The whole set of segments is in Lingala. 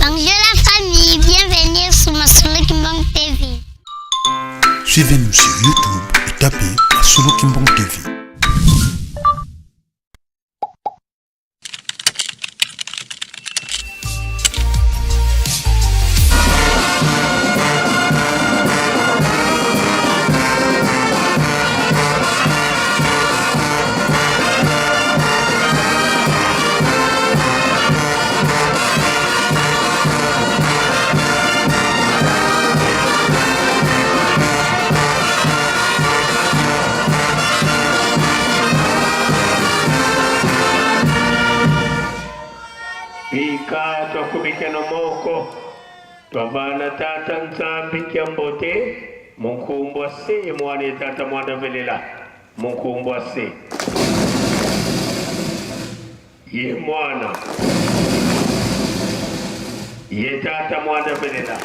Bonjour la famille, bienvenue sur Masolo Kimbang TV. Suivez-nous sur YouTube et tapez Masolo Kimbang TV. Bika twakumikeno moko twavana tata Nzambi kyambote munkumbwa se mwana tata mwana velela munkumbwa se ye mwana ye tata mwana velela.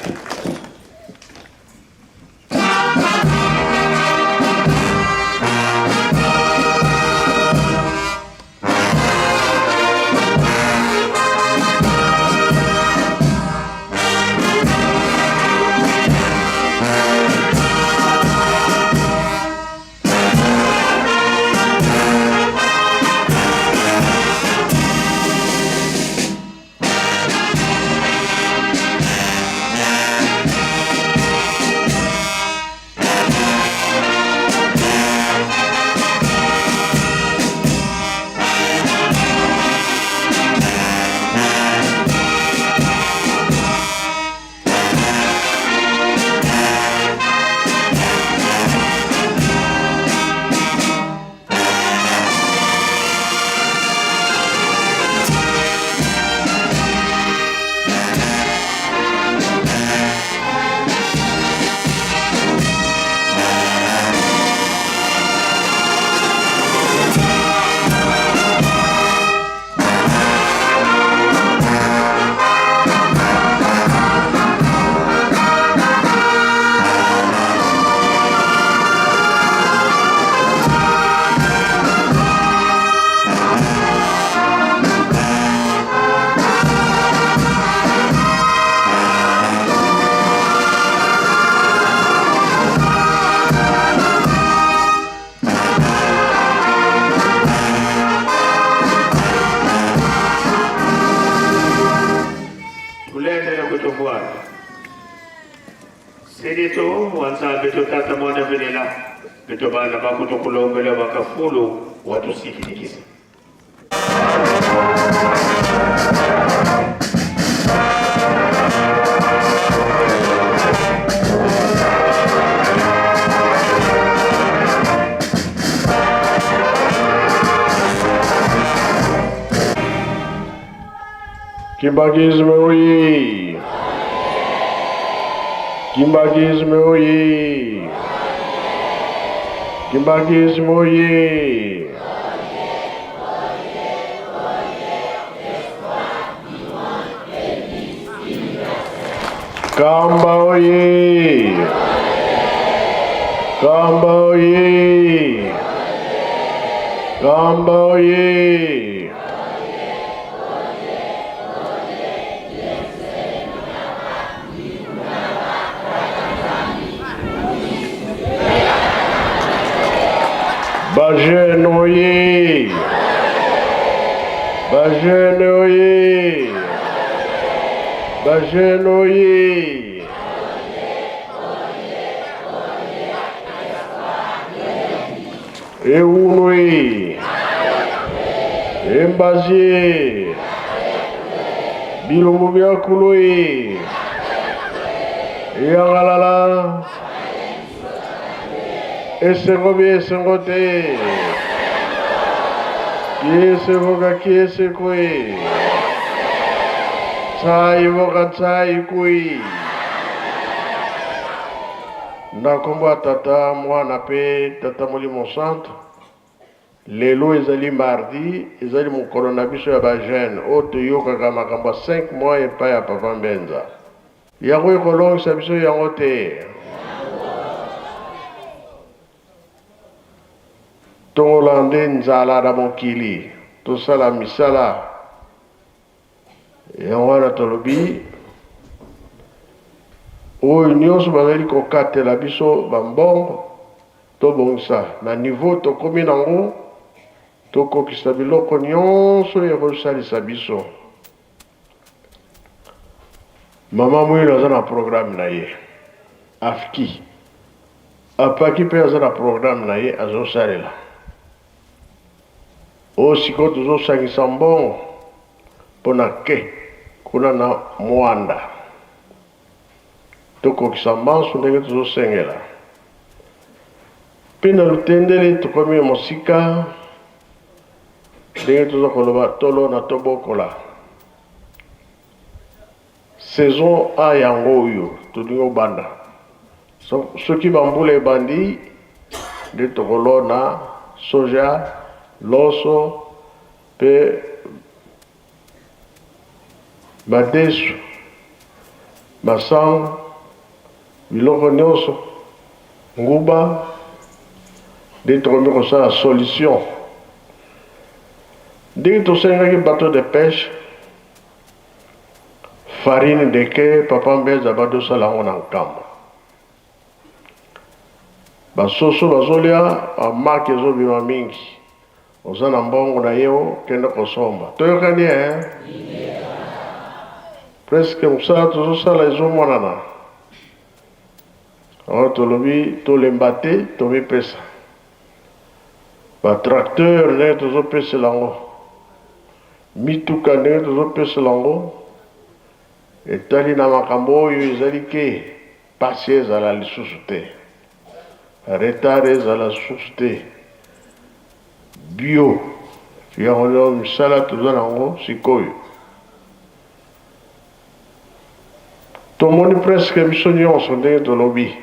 Tulendele kutuvuana Silitu wanzambi tutata mwana velela beto bana bakutukulombela bakafulu watusikilikisa. Kimbanguisme oye! Kimbanguisme oye! Kimbanguisme oye! Kamba oye! Kamba oye! Kamba oye! Ba jeune oye! Ba jeune oye! Ba jeune oye! Eunwe! Embazie! Bilombo bya kuloye! Eyangalala! Esengo bi esengo te! Kiese voka kiese kwe! Tsai voka tsai kui! Na nkombo ya Tata, Mwana mpe Tata Molimo Santu. Lelo ezali mardi, ezali mokolo na biso ya ba jeunes oyo toyokaka makambo ya 5 mois epai ya Papa Mbenza. Yango ekolongisa biso yango te. Tongola nde nzala na mokili, tosala misala. Yango wana tolobi. Oyo nyonso bazali kokatela biso bambongo, tobongisa na niveau tokomi nango, tokokisa biloko nyonso ekosalisa biso. Mama Mwilu aza na programme na ye, AFKI apaki mpe aza na programme na ye azosalela. Oyo sikoyo tozosangisa mbongo mpo na ke kuna na Mwanda tokokisa manso ndenge tozosengela. Mpe na Lutendele tokomi mosika ndenge toza koloba tolona tobokola. Saison A yango oyo tolingi obanda. Soki bambula ebandi nde tokolona soja, loso mpe madesu, masangu, biloko nyonso, nguba nde tokomi kosala solution. Ndenge tosengaki bateau de peche Farine de ke papa Mbeza badosala yango na nkamba. Basoso bazolia bamaki ezobima mingi. Oza na mbongo na ye okende kosomba. Toyokani eh? Presque mosala tozosala ezomonana. Awa tolobi tolemba te, tomipesa. Ba tracteur ndenge tozopesela yango, mituka ndenge tozopesela yango, etali na makambo oyo ezali ke pasi ezala lisusu te, retard ezala lisusu te, bio yango nde misala toza na yango sikoyo. Tomoni presque biso nyonso ndenge tolobi.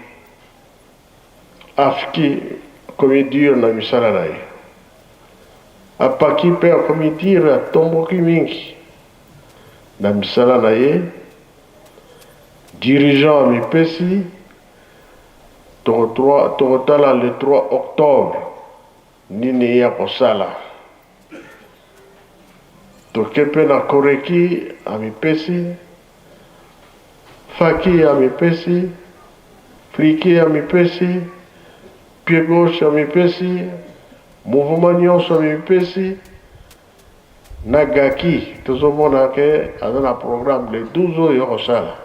Afki akomi dur na misala na ye. Apaki mpe akomi dur, atomboki mingi na misala na ye. Dirigeant amipesi, tokotala le 3 octobre nini ye akosala. Toke mpe na Koreki amipesi. Faki amipesi, Fliki amipesi, pied gauche amipesi, mouvement nyonso amipesi. Na Gaki tozomona ke aza na programme le 12 oyo akosala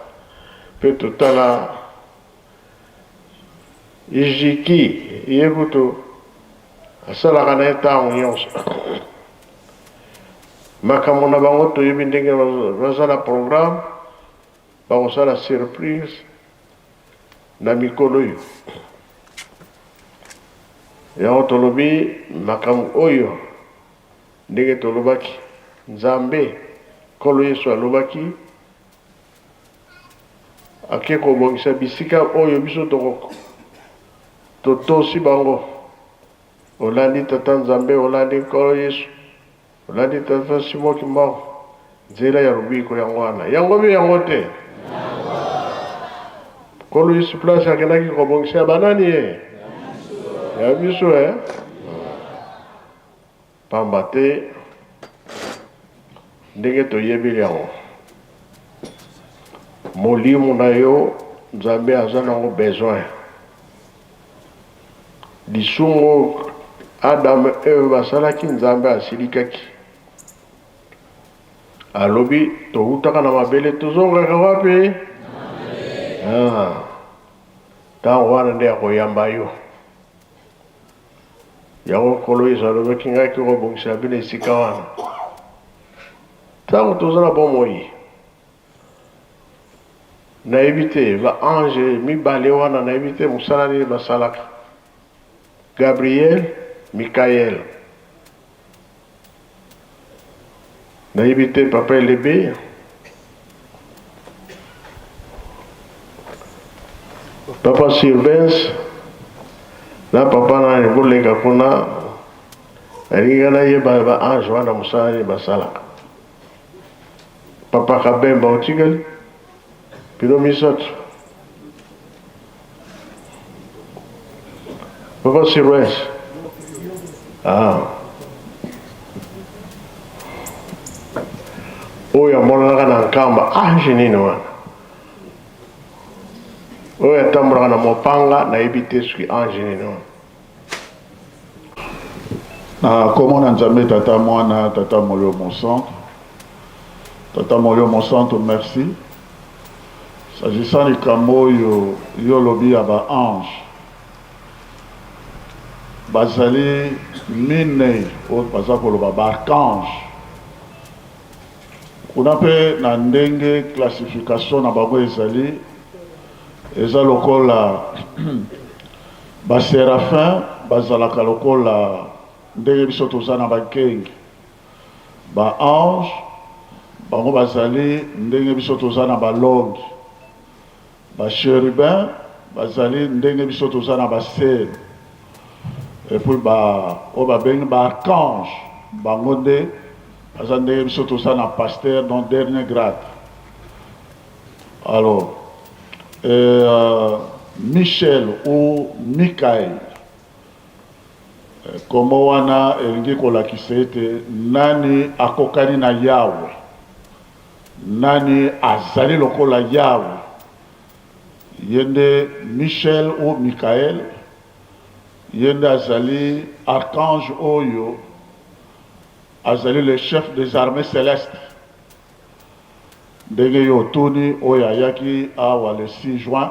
mpe totala Ijiki ye kutu asalaka na ye ntango nyonso makambo na bango toyebi ndenge baza na programme bakosala surprise na mikolo oyo yango tolobi makambo oyo ndenge tolobaki nzambe nkolo yesu alobaki Ake kobongisa bisika oyo biso toko totosi bango. Olandi Tata Nzambe, olandi Nkolo Yesu, olandi Tata Simon Kimbangu, nzela ya lobiko yango wana. Yango bi yango te? Nkolo Yesu place akendaki kobongisa ya banani ye? Ya biso eh? Pamba te, ndenge toyebeli yango, molimo na yo Nzambe aza nango besoin. Lisumu oyo Adam Eve basalaki, Nzambe asilikaki. Alobi towutaka na mabele tozongaka wapi? Ah. Ntango wana nde akoyamba yo. Yango Nkolo Yesu alobaki, Ngai ke kobongisela bino esika wana. Ntango toza na bomoi, nayebi te ba ange mibale wana, nayebi te mosala nini basalaka, Gabriel, Mikael. Nayebi te papa Elebe. Papa Sylvains na papa nani boleka kuna nalingi nga nayeba ba ange wana mosala nini basalaka. Papa Kabemba otikali bino misato. Papa Sylvains ah. Oyo amonanaka na nkamba ange nini wana? Oyo atambolaka na mopanga, nayebi te soki ange nini wana. Na kombo na Nzambe Tata Mwana Tata Molimo Mosantu Tata Molimo Mosantu merci s'agissant likambo oyo yo olobi ya ba ange bazali minei oyo baza koloba ba archange Kuna mpe na ndenge classification na bango ezali, eza lokola ba seraphins bazalaka lokola ndenge biso toza na ba nkengi, ba anges bango bazali ndenge biso toza na balongi, ba cherubins bazali ndenge biso toza na basele, et puis ba oyo babengi ba archanges bango nde baza ndenge biso toza na pasteur donc dernier grade. Alors et, Michel ou Michael, kombo wana elingi kolakisa ete nani akokani na Yahweh, nani azali lokola Yahweh. Ye nde Michel ou Michael, ye nde azali archange oyo azali le chef des armées celestes. Ndenge yo otuni, oyo ayaki awa le 6 juin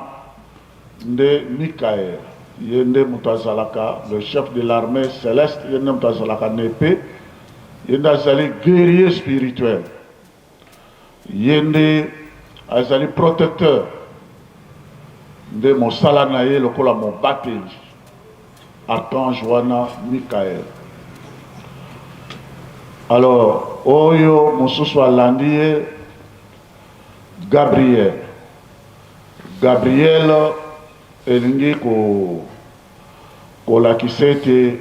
nde Michael, ye nde moto azalaka le chef de l'armée celeste, ye nde moto azalaka na epee, ye nde azali guerrier spirituel. Ye nde azali protecteur, nde mosala na ye lokola mobateli, archange wana Michael. Alors oyo mosusu alandi ye Gabriel. Gabriel elingi ko kolakisa ete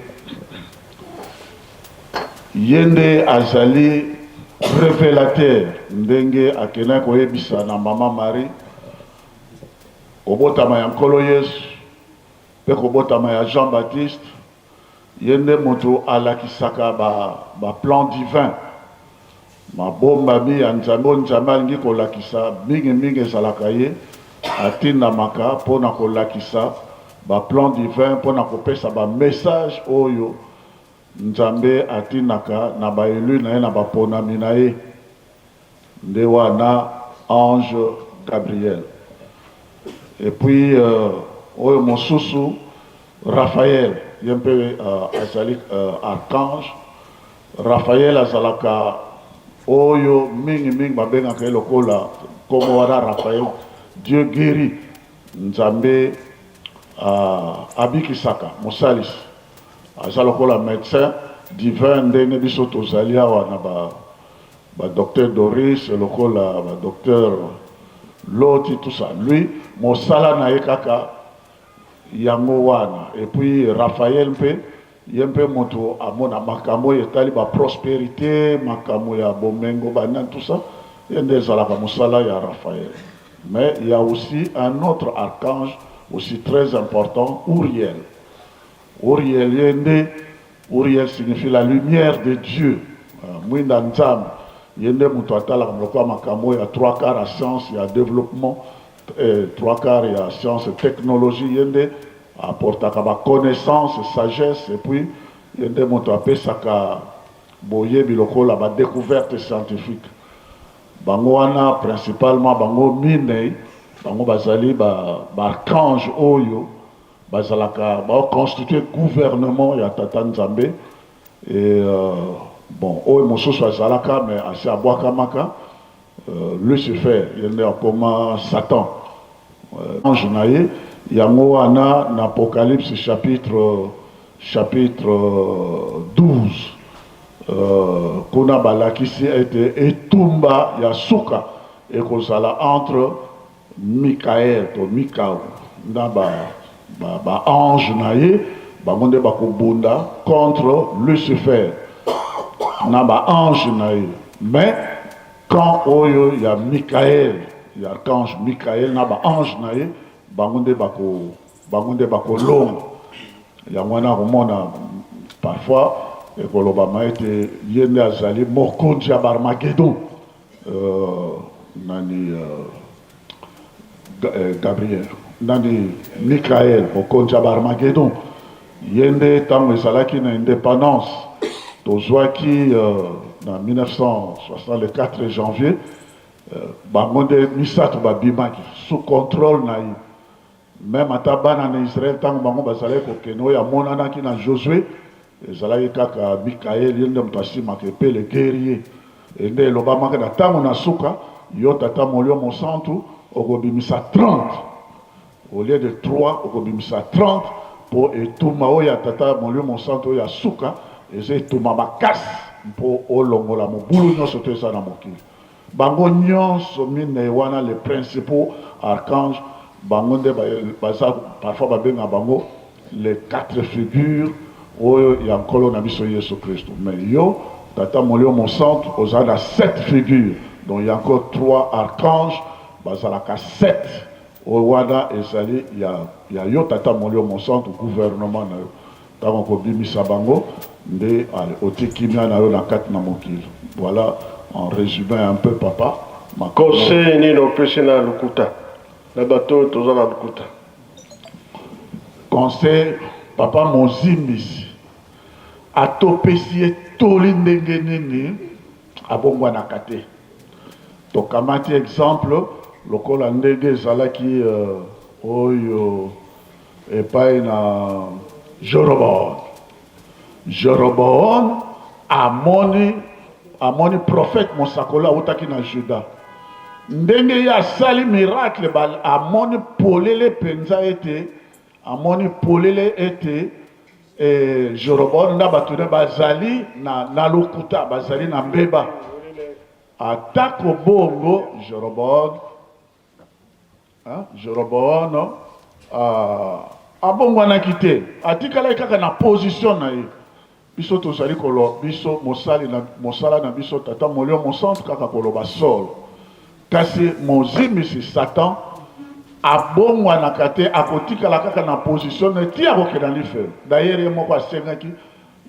ye nde azali revelateur, ndenge akendaki koyebisa na mama Marie kobotama ya Nkolo Yesu mpe kobotama ya Jean Baptiste. Ye nde moto alakisaka ba, ba plan divin, mabombami ya Nzambe oyo Nzambe alingi kolakisa. Mingi mingi ezalaka ye atindamaka mpo na kolakisa ba plan divin, mpo na kopesa ba message oyo Nzambe atindaka na ba elu na ye, na baponami na ye. Nde wana ange Gabriel. Et puis oyo mosusu Raphaël, ye mpe azali archange. Raphaël azalaka oyo mingi mingi babengaka ye lokola nkombo wana Raphaël, Dieu guérit, Nzambe abikisaka, mosalisi. Aza lokola médecin divin ndenge biso tozali awa na ba ba docteur Doris, lokola ba docteur Loti, tout ça. Lui mosala na ye kaka yango wana. Et puis Raphaël mpe, ye mpe moto amona makambo oyo etali ba prospérité, makambo ya bomengo, banani, tout ça, ye nde ezalaka mosala ya Raphaël. Mais il y a aussi un autre archange aussi très important, Uriel. Uriel ye nde, Uriel signifie la lumière de Dieu, mwinda Nzambe. Ye nde moto atalaka lokola makambo oyo ya trois quarts ya science ya développement, trois quarts ya science et technologie. Ye nde apportaka ba connaissance, sagesse, et puis ye nde moto apesaka boyebi lokola ba découverte scientifique. Bango wana principalement bango minei, bango bazali ba archange oyo bazalaka ba constituer gouvernement ya Tata Nzambe. Et bon, oyo mosusu azalaka mais asi abwakamaka, Lucifer, ye nde akoma Satan, ange na ye. Yango wana na Apocalypse chapitre 12, kuna balakisi ete etumba ya suka ekozala entre Michael to Mikau na ba ange na ye. Bango nde bakobunda contre Lucifer na ba ange na ye. Mais quand oyo ya Michael, ya archange Michael na ba ange na ye, bango nde bakolonga. Yango wana komona parfois ekolobama ete ye nde azali mokonzi ya Armageddon, nani, Gabriel. Nani? Mikael, mokonzi ya ba-Armagedon. Ye nde ntango ezalaki na independance tozwaki na 1960 le 4 janvier, bango nde misato babimaki sous controle na ye. Meme ata bana na Israël ntango bango bazalaki kokende, oyo amonanaki na Josue ezalaki kaka Mikael, ye nde moto asimaka epee, le guerrier. E nde elobamaki na ntango na suka, yo Tata Molio Mosantu okobimisa 30 au lieu de 3, okobimisa 30 mpo etumba oyo ya Tata Molio Mosantu oyo ya suka eza etumba makasi mpo olongola mobulu nyonso to eza na mokili. Bango nyonso minei wana les principaux archanges, bango nde baza parfois babenga bango les quatre figures oyo ya Nkolo na biso Yesu Kristo. Mais yo Tata Molio Mosantu oza na sept figures, donc il y a encore trois archanges bazalaka sept, oyo wana ezali ya yo Tata Molio Mosantu, gouvernement na yo. Tango okobimisa bango nde otie kimia na yo na kati na mokili. Voilà en resume un peu papa. Conseil nini opesi na lokuta na bato oyo toza na lokuta? Conseil papa, mozimbisi ata opesi ye toli ndenge nini, abongwanaka te. Tokamati exemple lokola ndenge ezalaki oyo epai na Jeroboam. Jeroboam amoni prophète mosakoli awutaki na Juda. Ndenge ye asali miracle, amoni polele mpenza ete amoni polele ete Jeroboam na bato ne bazali na lokuta, bazali na mbeba. Atako bongo Jeroboam, Jeroboam abongwanaki te, atikalaki kaka na position na ye. Biso tozali koloba, biso mosali na mosala na biso Tata Molio Mosantu kaka koloba solo, kasi mozimbisi Satan abongwanaka te, akotikala kaka na position na ye ti akokenda lifelo. D'ailleurs ye moko asengaki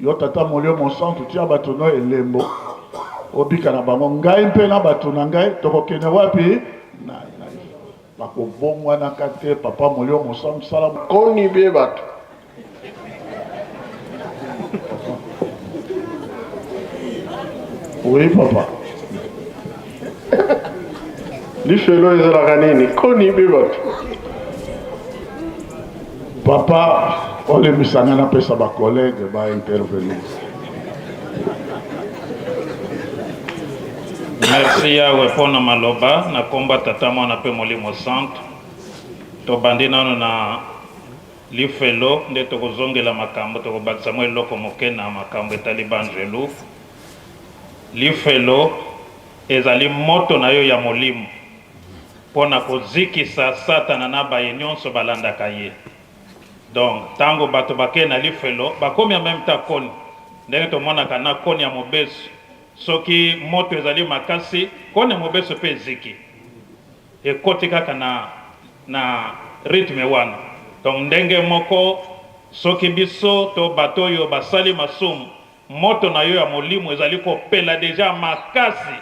yo Tata Molio Mosantu tia bato no elembo obika na bango, ngai mpe na bato na ngai tokokende wapi? Na bakobongwanaka te. Papa Molio Mosantu sala koni be bato. Oui papa. Lifelo ezalaka nini? Koni be bato. Papa olembisa ngai, napesa ba collègue ba intervenir. Merci Yawe mpo na maloba na komba Tata, Mwana mpe Molimo Santu. Tobandi nano na lifelo nde tokozongela makambo, tokobakisa mwa eloko moke na makambo etali banjelu. Lifelo ezali moto na yo ya molimo mpo na kozikisa Satana na baye nyonso balandaka ye. Donc tango bato bakei na lifelo, bakomi en meme temps koni, ndenge tomonaka na koni ya mobesu, soki moto ezali makasi, koni ya mobesu mpe eziki, ekoti kaka na rythme wana. Donc ndenge moko soki biso to bato oyo basali masumu, moto na yo ya molimo ezali kopela dejà makasi.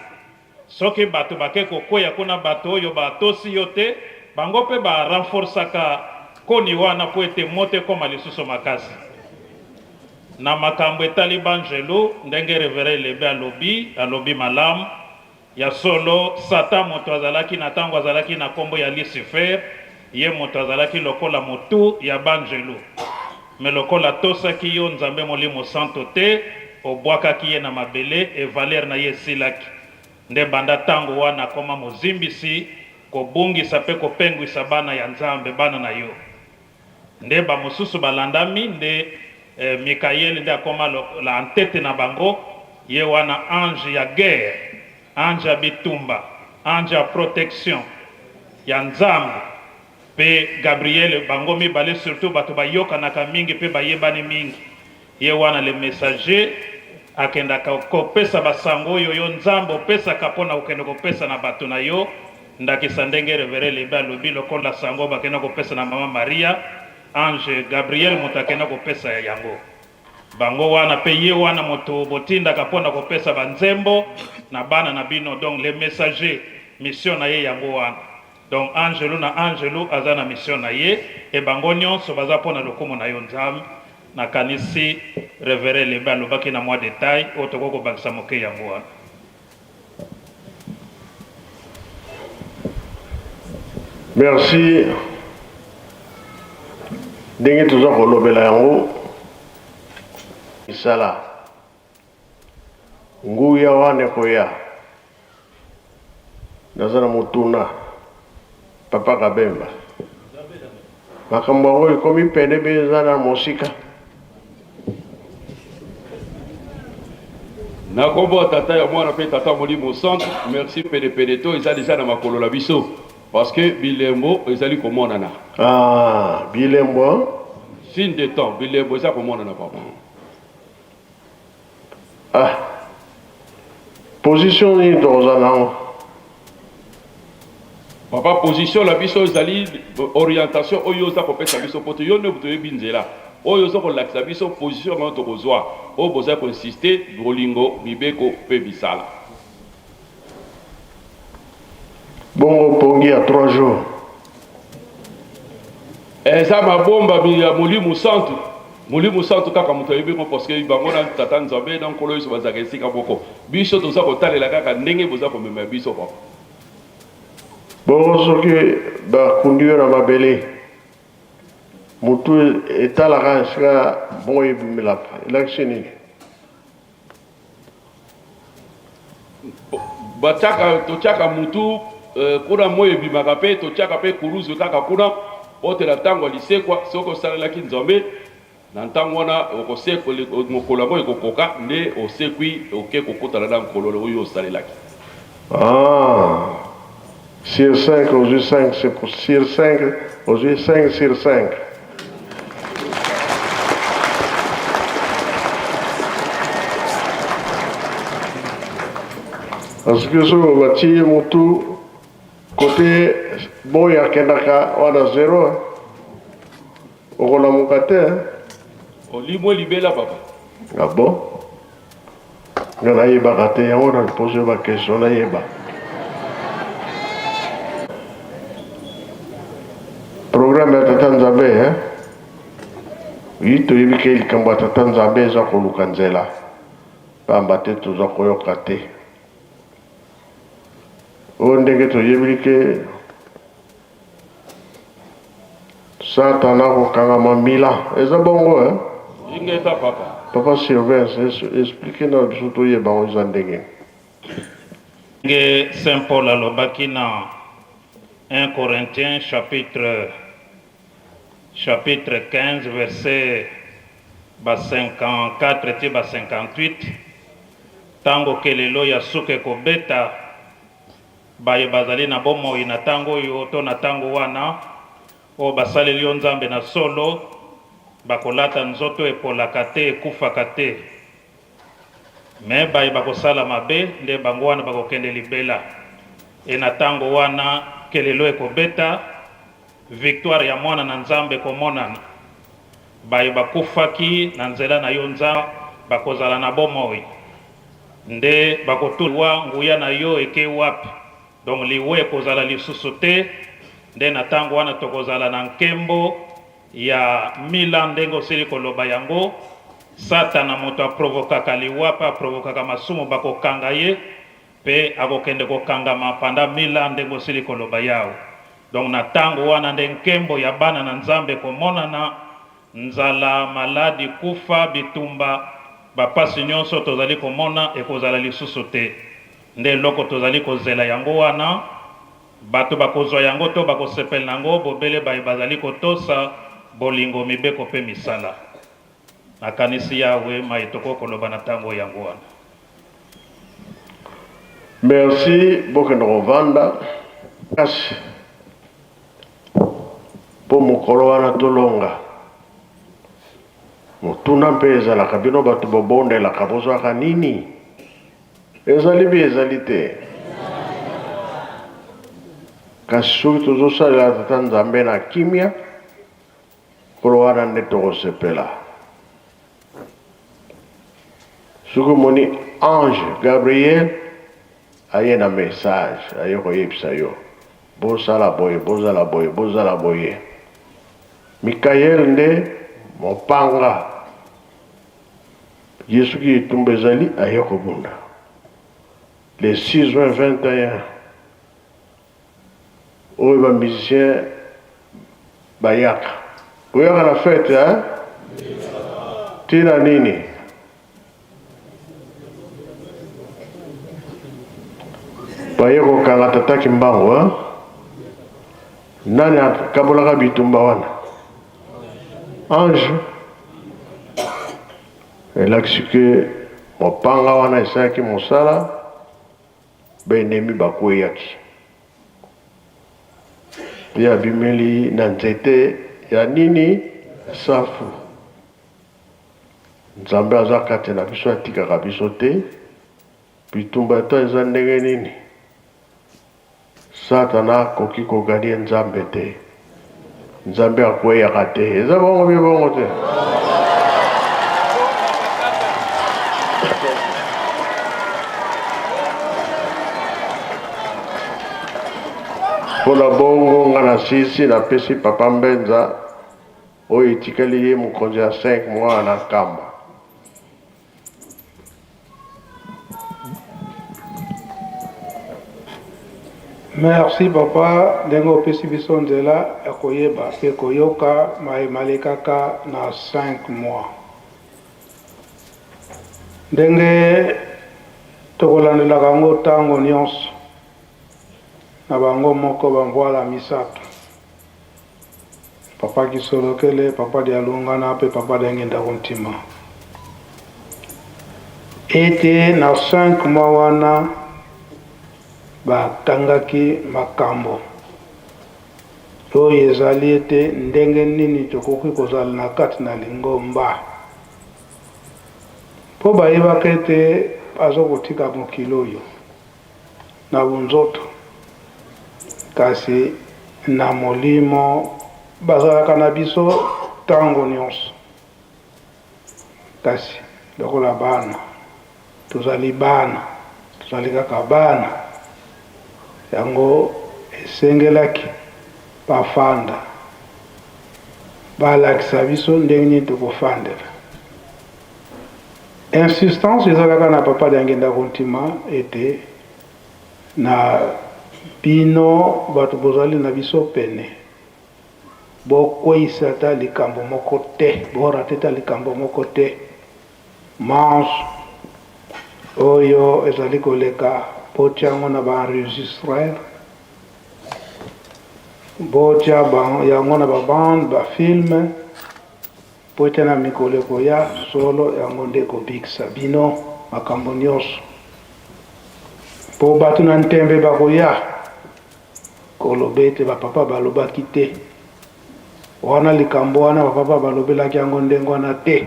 Soki bato bake kokweya kuna, bato oyo batosi yo te, bango mpe ba renforcaka koni wana mpo ete moto ekoma lisusu makasi. Na makambo etali banjelu, ndenge Reverend Elebe alobi, alobi malamu. Ya solo, Satan moto azalaki na tango azalaki na kombo ya Lucifer, ye moto azalaki lokola motu ya banjelu. Mais lokola atosaki yo Nzambe Molimo Santo te, obwakaki ye na mabele et valeur na ye esilaki. Nde banda tango wana akoma mozimbisi, kobungisa pe kopengwisa bana ya Nzambe, bana na yo. Nde ba mosusu balandami nde Mikael nde akoma la en tete na bango, ye wana ange ya guerre, ange ya bitumba, ange ya protection ya Nzambe. Pe Gabriel, bango mibale surtout bato bayokanaka mingi pe bayebani mingi. Ye wana le messager akendaka kopesa ba sango oyo yo Nzambe opesaka pona kokende kopesa na bato na yo, ndakisa ndenge Reverend Lebe alobi lokola sango bakenda kopesa na mama Maria, ange Gabriel moto akenda kopesa yango. Bango wana pe ye wana moto botindaka pona kopesa ba nzembo na bana na bino, donc le messager mission na ye yango wana. Donc angelu na angelu aza na mission na ye et bango nionso baza mpo na lokumu na yo Nzambe. Nakanisi Reverend Elembe alobaki na mwa detail oyo tokoki kobakisa moke yango wana. Merci ndenge toza kolobela yango misala nguya wana ekoya naza na motuna papa kabemba makambo yango ekomi pene mpe eza na mosika Na kombo ya tata ya mwana pe tata molimo santu merci pene pene to eza dejà na makolo na biso parce que bilembo ezali komonana. Ah bilembo hein? Signe de temps bilembo eza komonana papa. Ah position nini tokozala nango? Papa position na biso ezali orientation oyo oza kopesa biso po te yo nde moto oyebi nzela oyo oza kolakisa biso position yango tokozwa oyo boza ko insister bolingo mibeko pe misala. Bongo pongi ya 3 jours. Eza mabombami ya Molimo Santu. Molimo Santu kaka moto ayebi yango parce que bango na Tata Nzambe na Nkolo Yesu bazalaka esika moko. Biso toza kotalela kaka ndenge boza komema biso papa. Bongo soki bakundi yo na mabele, mutu etalaka esika moi ebimelaka, elakisi nini? Batiaka, totiaka mutu kuna moi ebimaka pe totiaka pe kuruzu kaka kuna po te na tango ya lisekwa soki osalelaki Nzambe na ntango wana okosekwa mokolo yango ekokoka nde osekwi oke kokutana na Nkolo oyo osalelaki. Ah, sur 5 ozwi 5 sur 5 ozwi 5 sur 5. Parce que soki batie ye mutu kote boy akendaka wana zero okolamuka te. Olimwe libela papa. Ah bon? Nga nayebaka te yango na pose ba question nayeba. Programme ya tata Nzambe hein? Oui, toyebi ke likambo ya tata Nzambe eza koluka nzela pamba te toza koyoka te. Oyo ndenge toyebi ke Satana akokangama mila eza bongo hein? Ingeta papa. Papa Sylvain explique na biso toyeba yango eza ndenge. Ndenge Saint Paul alobaki na 1 Corinthiens chapitre chapitre 15 verset ba 54 ti ba 58 tango kelelo ya suka ekobeta Baye bazali na bomoi na tango oyo to na tango wana, oyo basaleli yo Nzambe na solo, bakolata nzoto epolaka te, ekufaka te. Mais baye bakosala mabe, nde bango wana bakokende libela. Et na tango wana, kelelo ekobeta, victoire ya Mwana na Nzambe ekomonana. Baye bakufaki na nzela na yo Nzambe, bakozala na bomoi. Nde bakotuna liwa, nguya na yo ekei wapi? Donc liwa ekozala lisusu te, nde na tango wana tokozala na nkembo ya 1000 ans ndenge osili koloba yango. Satana moto a provokaka liwa pe a provokaka masumu bakokanga ye pe akokende kokangama pendant 1000 ans ndenge osili koloba Yawe. Donc na tango wana nde nkembo ya bana na Nzambe ekomonana. Nzala, maladi, kufa, bitumba, ba pasi nionso tozali komona ekozala lisusu te. Nde eloko tozali kozela yango wana. Bato bakozwa yango to bakosepela na yango bobele baye bazali kotosa bolingo, mibeko mpe misala. Nakanisi Yawe, maye tokoki koloba na tango oyo yango wana. Merci, bokende kovanda kasi. Mpo mokolo wana tolonga. Motuna mpe ezalaka, bino bato bobondelaka, bozwaka nini? Ezali mpe ezali te. Kasi soki tozosalela Tata Nzambe na kimia, mokolo wana nde tokosepela. Soki omoni ange Gabriel aye na message, aye koyebisa yo. Bosala boye, bozala boye, bozala boye. Mikael nde mopanga. Ye soki etumba ezali aye kobunda. Le 6 juin 21 oyo ba musiciens bayaka. Boyaka na fete hein? Tina nini? Baye kokanga tata Kimbangu hein? Nani akabolaka bitumba wana? Ange elakisi ke mopanga wana esalaki mosala, ba ennemis bakweyaki. Ye abimeli na nzete ya nini? Safu. Nzambe aza kati na biso, atikaka biso te. Bitumba ata eza ndenge nini, Satana akoki ko gagner Nzambe te. Nzambe akweyaka te. Eza bongo bie bongo te? Mpo na bongo nga na sisi napesi papa Mbenza oyo etikali ye mokonzi ya 5 mois na Nkamba. Merci papa ndenge opesi biso nzela ya koyeba pe koyoka maye malekaka na 5 mois. Ndenge tokolandelaka yango tango nionso na bango moko ba mvuala misato. Papa Kisolokele, Papa Dialungana pe Papa Diangienda Kuntima. Ete na 5 mois wana bakangaki makambo oyo ezali ete ndenge nini tokoki kozala na kati na lingomba, mpo bayebaka ete bazo kotika mokili oyo na bonzoto, kasi na molimo bazalaka na biso tango nionso. Kasi lokola bana, tozali bana, tozali kaka bana, yango esengelaki bafanda, balakisa biso ndenge nini tokofandela. Insistance ezalaka na Papa Diangienda Kuntima ete na bino bato bozali na biso pene, bokweyisa ata likambo moko te, bo rater ata likambo moko te. Manso oyo ezali koleka, botia yango na ba enregistreur, botia yango na ba bande, ba films. Mpo ete na mikolo ekoya, solo yango nde ekobikisa bino makambo nyonso. Mpo bato na ntembe bakoya koloba ete bapapa balobaki te. Wana likambo wana bapapa balobelaki yango ndenge wana te.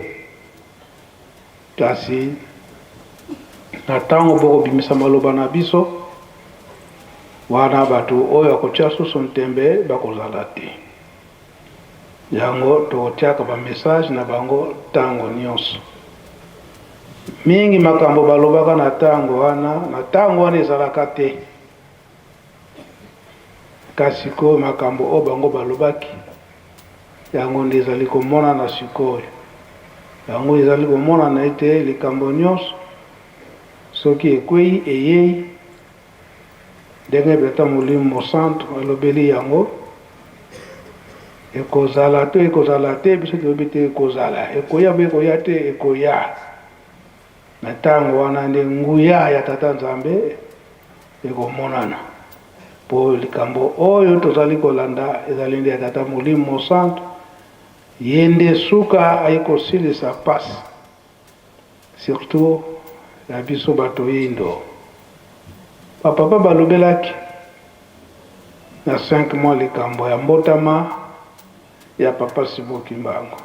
Kasi na ntango bokobimisa maloba na biso, wana bato oyo akotia susu ntembe bakozala te. Yango tokotiaka ba message na bango tango nionso. Mingi makambo balobaka na tango wana, na tango wana ezalaka te. Kasi sikoyo makambo oyo bango balobaki, yango nde ezali komonana sikoyo. Yango ezali komonana ete likambo nionso soki ekweyi eyei. Ndenge Tata Molimo Mosantu alobeli yango, ekozala to ekozala te, biso toyebi te, ekozala, ekoya bo ekoya te, ekoya. Na ntango wana nde nguya ya Tata Nzambe ekomonana, mpo likambo oyo tozali kolanda ezali nde ya Tata Molimo Mosantu, ye nde suka aye kosilisa pasi. Surtout ya biso bato yindo. Ba papa balobelaki na 5 mois likambo ya mbotama ya papa Simon Kimbangu.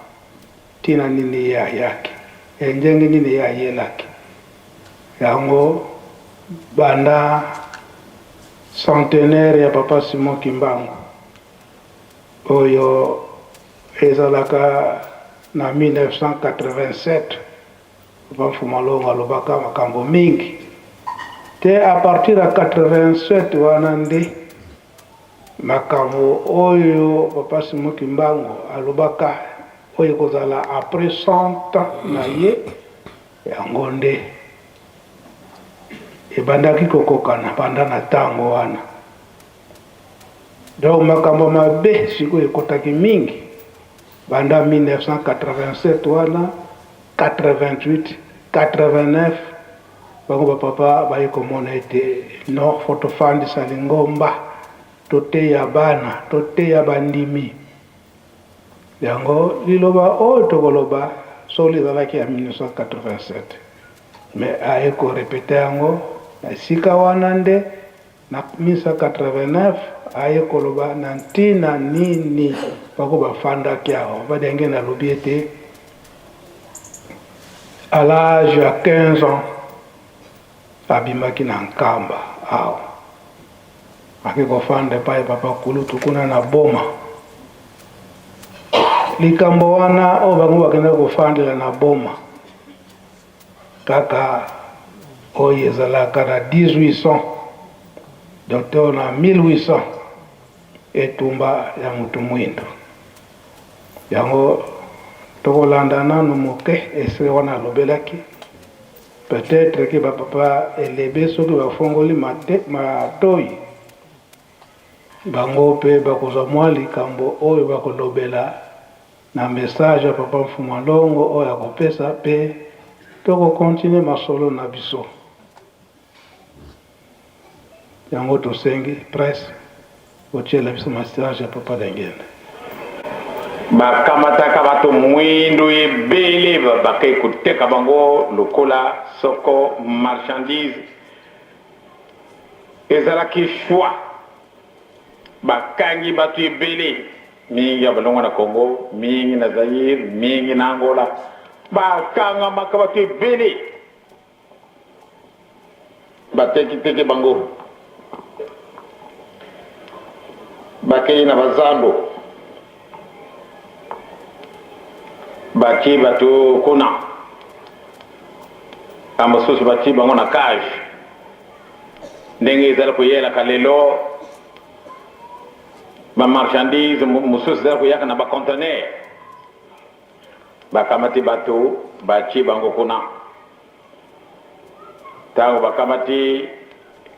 Tina nini ye ayaki? E ndenge nini ye ayelaki? Yango banda centenaire ya papa Simon Kimbangu oyo Ezalaka na 1987, Papa Mfuma Longo alobaka makambo mingi te. A partir ya 87 wana nde Makambo oyo Papa Simon Kimbangu alobaka oyo ekozala après 100 ans na ye, yango nde ebandaki kokokana banda na tango wana. Donc makambo mabe sikoyo ekotaki mingi banda 1987 wana, 88, 89 bango ba papa baye komona ete non, faut tofandisa lingomba, toteya bana, toteya bandimi. Yango liloba oyo tokoloba solo ezalaki ya 1987, mais aye ko repeter yango na esika wana nde na 1989 aye koloba na ntina nini bango bafandaki awa. Papa Diangienda alobi ete à l'âge ya 15 ans abimaki na Nkamba awa ake kofanda epai ya papa kulutu kuna na Boma. Likambo wana oyo bango bakendaki kofandela na Boma kaka oyo ezalaka na 1800 docteur na 1800 etumba ya moto mwindo yango tokolanda nanu moke esika wana alobelaki. Peut-etre que ba papa elebe soki bafongoli matoyi bango pe bakozwa mwa likambo oyo bakolobela na message ya papa Mfumua Longo oyo akopesa pe toko continuer masolo na biso. Yango tosengi presse botiela biso message ya papa Diangienda. Bakamataka bato mwindu ebele bakei koteka bango lokola soko marchandise. Ezalaki choix. Bakangi bato ebele, mingi ya balongwa na Congo, mingi na Zaïre, mingi na Angola. Bakangamaka bato ebele. Bateki-teki bango, bakei na bazando, batie bato kuna, ba mosusu batie bango na cage, ndenge ezali koyelaka lelo ba marchandise mosusu ezali koyaka na ba conteneur. Bakamati bato, batie bango kuna. Tango bakamati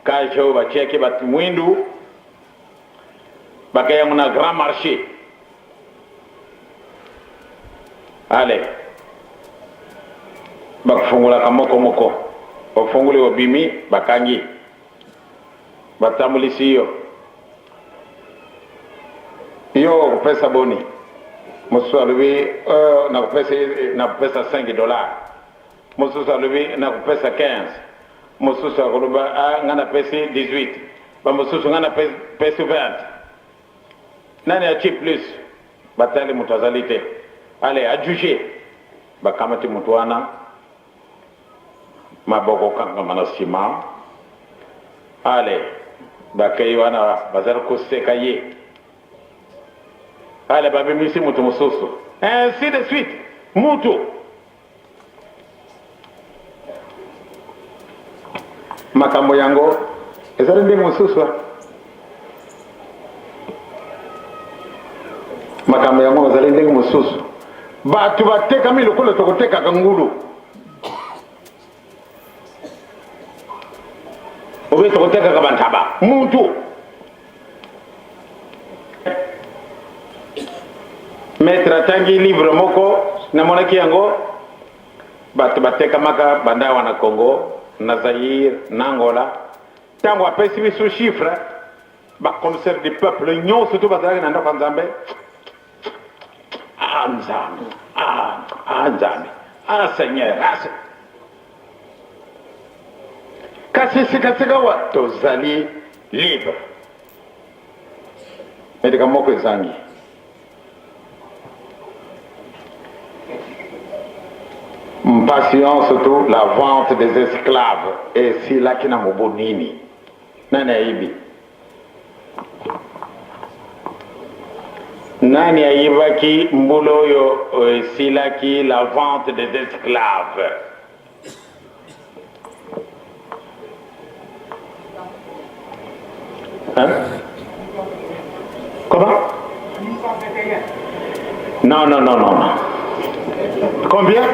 cage oyo batiaki bato mwindu, bakei yango na grand marché. Ale bakofungolaka moko moko, ofungoli obimi, bakangi, batambulisi yo. Yo okopesa boni? Mosusu alobi, oh, nakopesa, nakopesa 5 dollars. Mosusu alobi, nakopesa 15. Mosusu akoloba, ah, ngai napesi 18. Bamosusu, ngai napesi 20. Nani atie plus? Batali moto azali te. Ale, ajuge. Bakamati moto wana, maboko kangama na sima. Ale, bakei wana bazali koseka ye. Ale, babimisi moto mosusu. Ainsi de suite. Mutu. Makambo yango ezali ndenge mosusu. Makambo yango ezali ndenge mosusu. Bato batekami lokola tokotekaka ngulu. Obe tokotekaka bantaba. Mutu. Maître atangi livre moko namonaki yango bato batekamaka banda awa na Congo na Zaïre na Angola ntango apesi biso chiffre ba commissaire du peuple nyonso to bazalaki na ndako ya Nzambe ah Nzambe ah, ah Nzambe ah Seigneur ah, kasi sikasika wa tozali libre eleka moko ezangi mpasi nyonso tu la vente des esclaves esilaki na mobu nini nani ayibi nani ayibaki mbula oyo esilaki la vente des esclaves Hein? Non, non, non, non. Combien?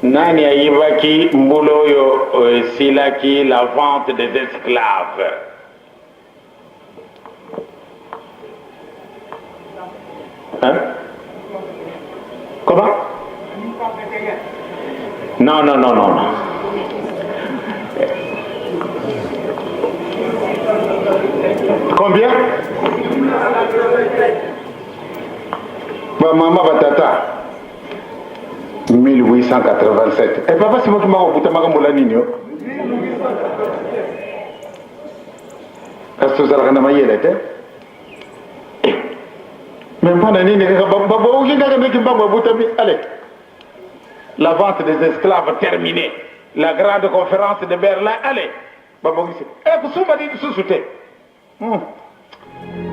Nani ayibaki mbula oyo esilaki la vente des esclaves? Hein? Comment? Non, non, non, non, non. Combien? Ba mama ba tata 1887. Eh papa Simon Kimbangu abutamaka mbula nini yo? Kasi tozalaka na mayele te. Eh. Mais mpona nini kaka baboki kaka nde Kimbangu abutami allez. La vente des esclaves terminée. La grande conférence de Berlin allez. Babongisi. Eh kusumba nini susu te.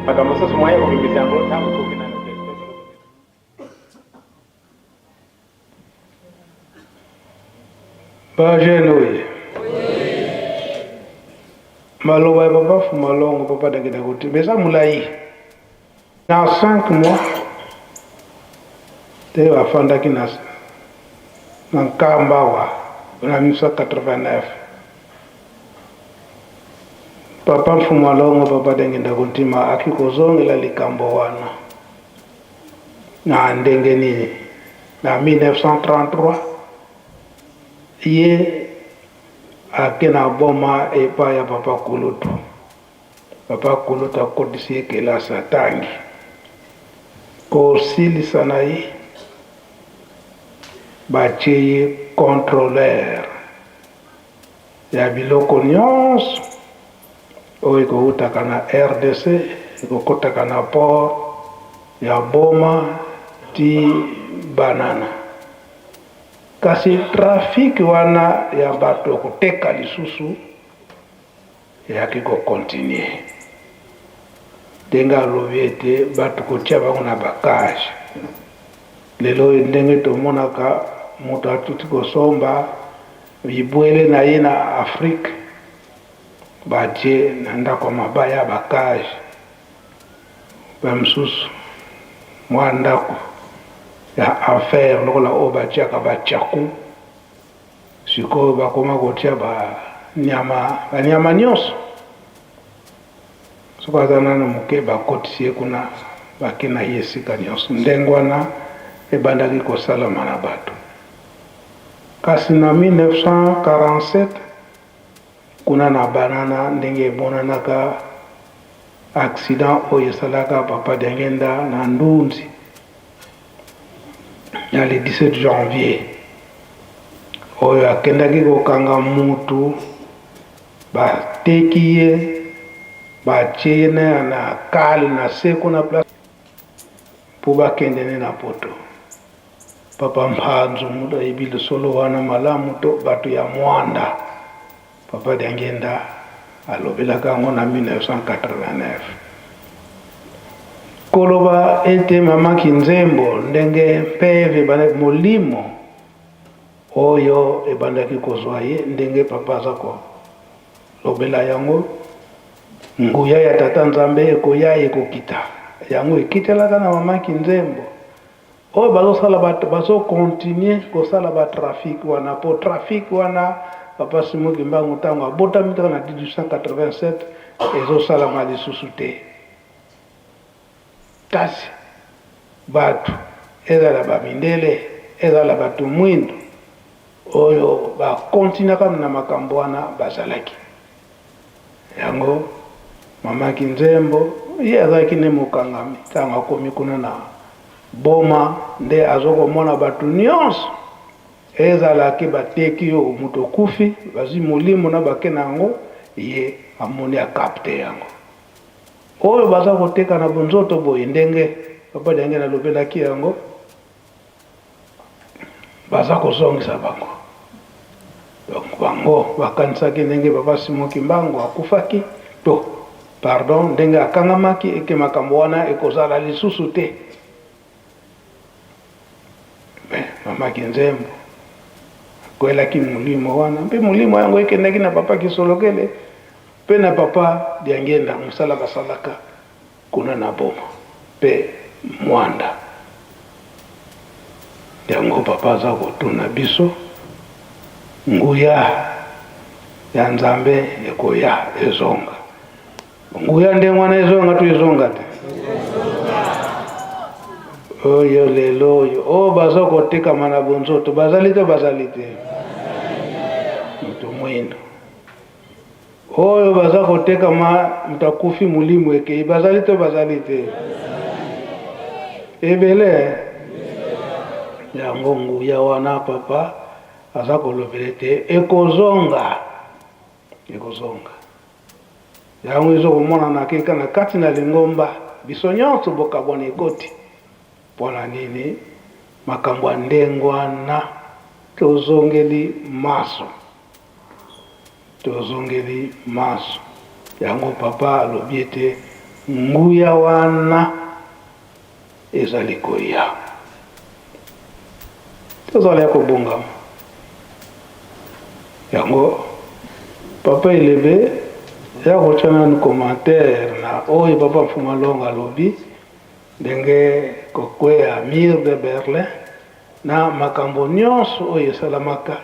Makambo mosusu moyen ya kobimisa yango ntango ekoki nanu te. Ba jeune oye. Maloba ya papa Fumalongo papa Dakida Kotimba eza molayi. Na 5 mois te bafandaki na na Nkamba awa na 1989. Papa Mfumalongo papa Dengenda Kontima aki kozongela likambo wana na ndenge nini na 1933 ye ake na boma epai ya papa Kulutu. Papa Kulutu akotisi ye kelasi atangi kosilisa na ye batie ye controleur ya biloko nyonso oyo ekowutaka na rdc ekokotaka na port ya Boma ti Banana. Kasi trafic wana ya bato koteka lisusu eyaki ko continuer ndenge alobi ete bato kotia bango na ba cage. Lelo oyo ndenge tomonaka moto atuti kosomba bibwele na ye na Afrique batie na ndako ya mabaya ba cage, ba mosusu mwa ndako ya enfer lokola oyo batiaka ba tshaku. Sikoyo bakoma kotia ba nyama, ba nyama nyonso. Soki aza nano moke bakotisi ye kuna, bake na ye esika nyonso. Ndenge wana ebandaki kosalama na bato. Kasi na 1947 kuna na Banana, ndenge emonanaka accident oyo esalaka Papa Diangienda na Ndunzi na le 17 janvier, oyo akendaki kokanga mutu, bateki ye, batie ye na na kale na se kuna place mpo bakende ne na poto. Papa Mpanzu moto ayebi lisolo wana malamu to bato ya Mwanda. Papa Diangienda alobelaka yango na 1989. Koloba ete mama Kinzembo ndenge mpeve ebandaki molimo oyo ebandaki kozwa ye ndenge papa aza kolobela yango, nguya ya tata Nzambe ekoya ekokita. Yango ekitelaka na mama Kinzembo. Oyo bazosala ba bazo continuer kosala ba trafic wana po trafic wana papa Simon Kimbangu tango abotami kaka na 1887 ezosalama lisusu te. Kasi batu ezala ba mindele ezala batu mwindu oyo ba continuaka na makambo wana bazalaki. Yango mama Kinzembo ye azalaki nde mokangami tango akomi kuna na Boma nde azokomona bato nyonso ezala ke bateki yo moto okufi bazwi molimo na bake na yango ye amoni akapte yango oyo baza koteka na bonzoto boye ndenge papa Diangenda alobelaki yango. Baza kozongisa bango. Donc bango bakanisaki ndenge papa Simon Kimbangu akufaki to pardon ndenge akangamaki eke makambo wana ekozala lisusu te. Mais mama Kinzembo akwelaki molimo wana mpe molimo yango ekendaki na papa Kisolokele mpe na papa Diangienda mosala basalaka kuna na Boma. mpe mwanda. Yango papa aza kotuna biso, nguya ya Nzambe ekoya ezonga. Nguya ndenge wana ezonga to ezonga te? Oyo lelo oyo oyo baza kotekama na bonzoto bazali to bazali te? Moto mwindo oyo baza kotekama, moto akufi molimo ekei, bazali to bazali te? Ebele. Yango nguya wana papa aza kolobela ete ekozonga, ekozonga. Yango ezo komonana keka na kati na lingomba, biso nyonso bokabwani ekoti. Mpo na nini makambo ya ndenge wana? Tozongeli maso, tozongeli maso. Yango papa alobi ete nguya wana ezali koya. Tozala ya kobongama. Yango papa Elebe ya kotya nanu commentaire na oyo papa Mfuma Longa alobi ndenge kokweya mur de Berlin na makambo nyonso oyo esalamaka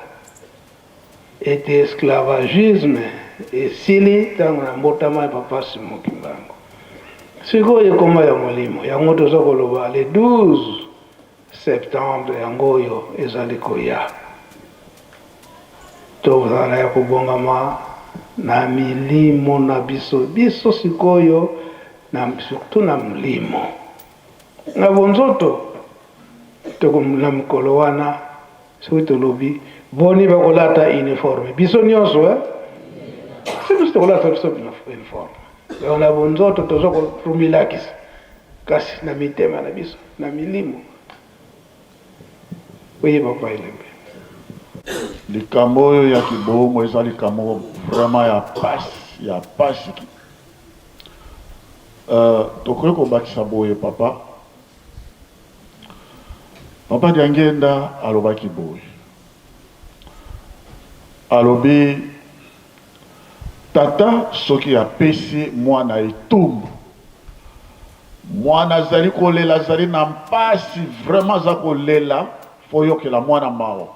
ete esclavagisme esili ntango na mbotama ya papa Simon Kimbangu. Sikoyo ekoma ya molimo, yango toza koloba le 12 septembre yango oyo ezali koya. Tozala ya kobongama na milimo na biso, biso sikoyo na surtout na molimo na bonzoto. Toko na mokolo wana soki tolobi boni bakolata uniforme biso nyonso eh? Si biso tokolata biso uniforme donc na bonzoto toza komilakisa, kasi na mitema na biso na milimo oyeba pa elembe. Likambo oyo ya kibongo eza likambo vraiment ya pasi, ya pasi. Tokoki kobakisa boye papa. Papa Diangienda alobaki boye, alobi tata soki apesi mwana etumbu, mwana azali kolela, azali na mpasi, vraiment aza kolela, fo yokela mwana mawa.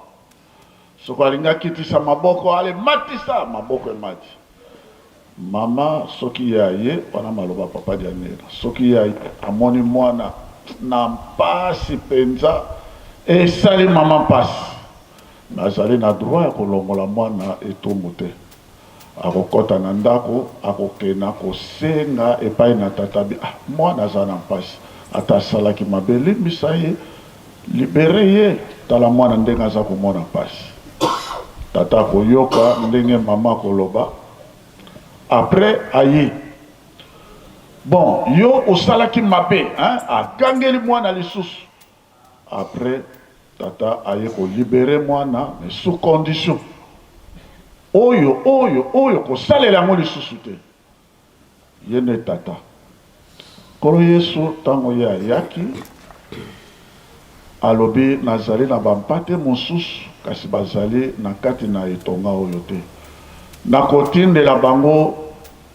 Soki alingi akitisa maboko, ale matisa maboko, emati. Mama soki ye aye, wana maloba papa Diangienda, soki ye aye amoni mwana na mpasi mpenza, esali mama mpasi, nazali na droit ya kolongola mwana etumbu te. Akokɔta na ndako, akokenda kosenga epai na tata bi, ah, mwana aza na mpasi, ata asalaki mabe, limbisa ye, libere ye, tala mwana ndenge aza komona mpasi. Tata akoyoka ndenge mama akoloba, après aye bon, yo osalaki mabe hein? Agangeli mwana lisusu. Après tata aye kolibere mwana, mais sous condition oyo oyo oyo kosalela yango lisusu te. Ye nde tata. Nkolo Yesu ntango ye ayaki, alobi nazali na bampate mosusu, kasi bazali na kati na etonga oyo te. Nakotindela bango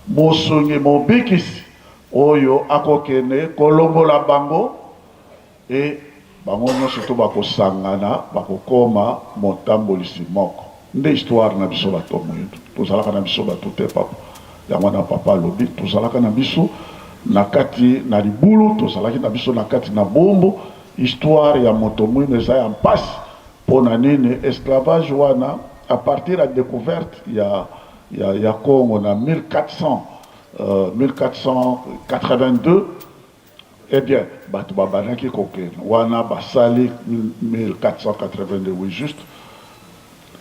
mosungi mobikisi oyo akokende kolongola bango, e bango nyonso to bakosangana, bakokoma motambolisi moko. Nde histoire na biso bato moyindo, tozalaka na biso bato te papa. Yango wana papa alobi tozalaka na biso na kati na libulu, tozalaki na biso na kati na bombo. Histoire ya moto moyindo eza ya mpasi. Mpo na nini esclavage wana? À partir ya découverte ya Congo na 1400, 1482, eh bien bato babandaki kokende wana, basali 1482, oui, juste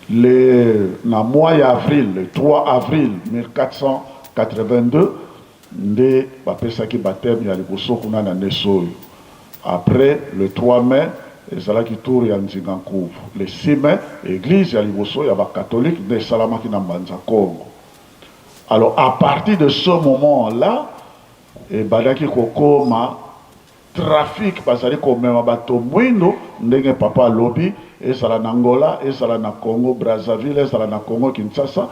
le na mois ya avril, le 3 avril 1482 nde bapesaki baptême ya liboso kuna na Nesoyo. Après le 3 mai ezalaki tour ya Nzinga Nkuvu. Le 6 mai église ya liboso ya bacatholique nde esalamaki na Mbanza Congo. Alors à partir de ce moment là ebandaki kokoma trafic, bazali komema bato mwindo ndenge papa alobi, ezala na Angola, ezala na Congo Brazzaville, ezala na Congo Kinshasa,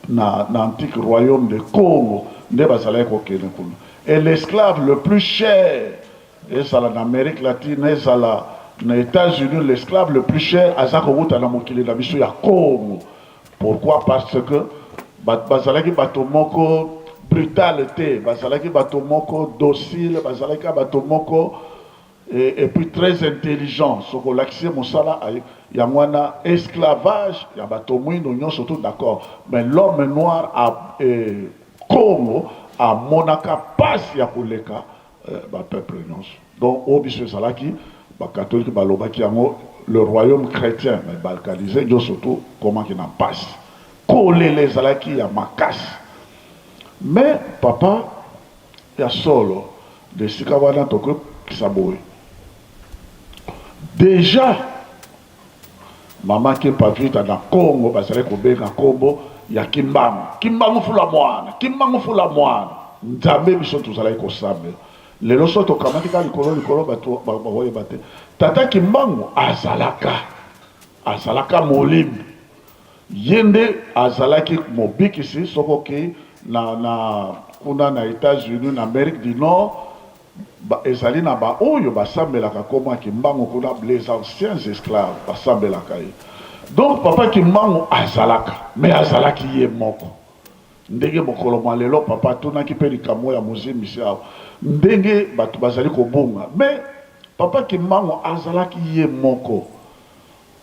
na antique royaume de Congo nde bazalaki kokende kuna. Et l'esclave le plus cher Ezala na Amerique latine, ezala na Etats-Unis, l'esclave le plus cher aza kowuta na mokili na biso ya Congo. Pourquoi? Parce que bato bazalaki bato moko brutal te, bazalaki bato moko docile, bazalaki bato moko et puis très intelligent. Soki olakisi ye mosala, yango wana esclavage ya bato mwindo nyonso tout d'accord, mais l'homme noir a, Congo amonaka pasi ya koleka ba peuple nyonso. Donc oyo biso ezalaki ba catholique balobaki yango le royaume chrétien, mais balkanise nyonso tout komaki na pasi, kolela ezalaki ya makasi. Mais papa, ya solo na esika wana tokokisa boye deja mama Kimpa Vita na Congo bazalaki kobenga kombo ya Kimbangu, Kimbangu fula mwana, Kimbangu fula mwana, Nzambe biso tozalaki kosambela. Lelo so tokamati kaka likolo likolo, bato bakoyeba te tata Kimbangu azalaka molimo, ye nde azalaki mobikisi. Soki okei na kuna na États-Unis, na Amérique du Nord, ezali na baoyo basambelaka kombo ya Kimbangu kuna, les anciens esclaves basambelaka ye. Donc papa Kimbangu azalaka, mais azalaki ye moko. Ndenge mokolo mwa lelo papa atunaki mpe likambo ya mozimbisi awa, ndenge bato bazali kobunga, mais papa Kimbangu azalaki ye moko.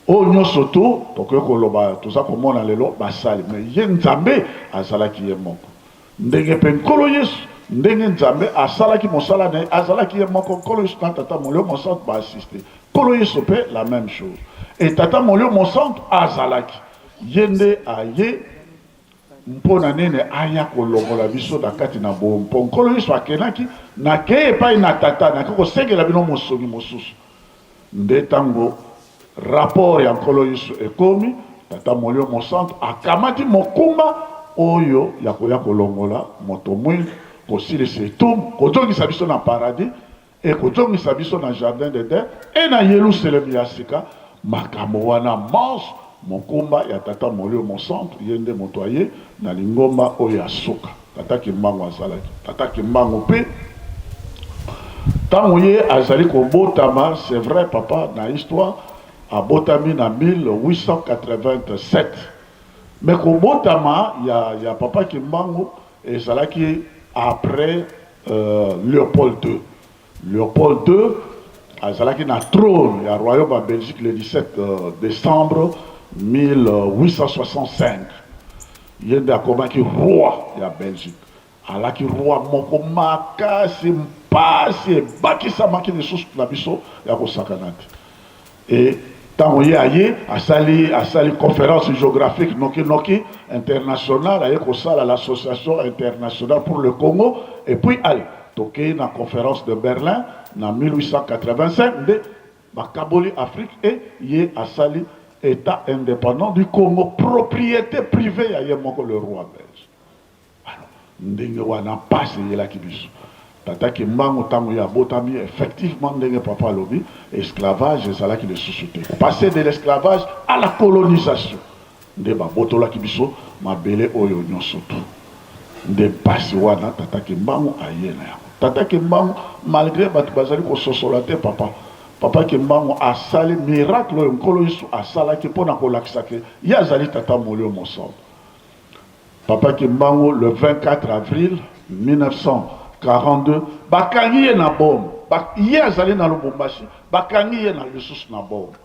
Oyo nyonso tu tokoki koloba toza komona lelo basali, mais ye Nzambe azalaki ye moko. Ndenge mpe Nkolo Yesu, ndenge Nzambe asalaki mosala na ye, azalaki ye moko. Nkolo Yesu na Tata Molimo Mosantu ba assister Nkolo Yesu mpe la même chose. Et Tata Molimo Mosantu azalaki ye nde aye mpo na nini aya kolongola biso na kati na bomo. Mpo Nkolo Yesu akenaki, nakei epai na Tata, nake kosengela bino mosongi mosusu. Nde tango rapport ya Nkolo Yesu ekomi, Tata Molimo Mosantu akamati mokumba oyo ya koya kolongola moto mwindu, kosilisa etumbu, kozongisa biso na paradis et kozongisa biso na jardin d'Eden et na Yelusalemi ya sika. Makambo wana manso mokumba ya Tata Molimo Mosantu, ye nde moto aye na lingomba oyo ya suka. Tata Kimbangu azalaki. Tata Kimbangu mpe tango ye azali kobotama, c'est vrai papa, na histoire abotami na 1887, mais kobotama ya papa Kimbangu ezalaki après Leopold II. Leopold II azalaki na trône ya royaume ya Belgique le 17 décembre 1865. Ye nde akomaki roi ya Belgique. Alaki roi moko makasi, mpasi ebakisamaki lisusu na biso ya kosakana te. Et ntango ye aye asali conférence géographique noki noki internationale, aye kosala l'Association internationale pour le Congo, et puis allez tokei na conférence de Berlin na 1885, nde bakaboli Afrique et ye asali État indépendant du Congo, propriété privée ya ye moko le roi belge. Alors ndenge wana mpasi eyelaki biso. Tata Kimbangu ntango ye abotami, effectivement ndenge papa alobi, esclavage ezalaki lisusu te. Passer de l'esclavage à la colonisation, nde babotolaki biso mabele oyo nyonso tu. Nde mpasi wana tata Kimbangu aye na yango. Tata Kimbangu, malgré bato bazali kososola te, papa Kimbangu asali miracle oyo Nkolo Yesu asalaki mpona kolakisa ke ye azali Tata Molimo Mosantu. Papa Kimbangu le 24 avril 1942 bakangi ye na bombe. Ye azali na Lubumbashi, bakangi ye na lisusu na bombe.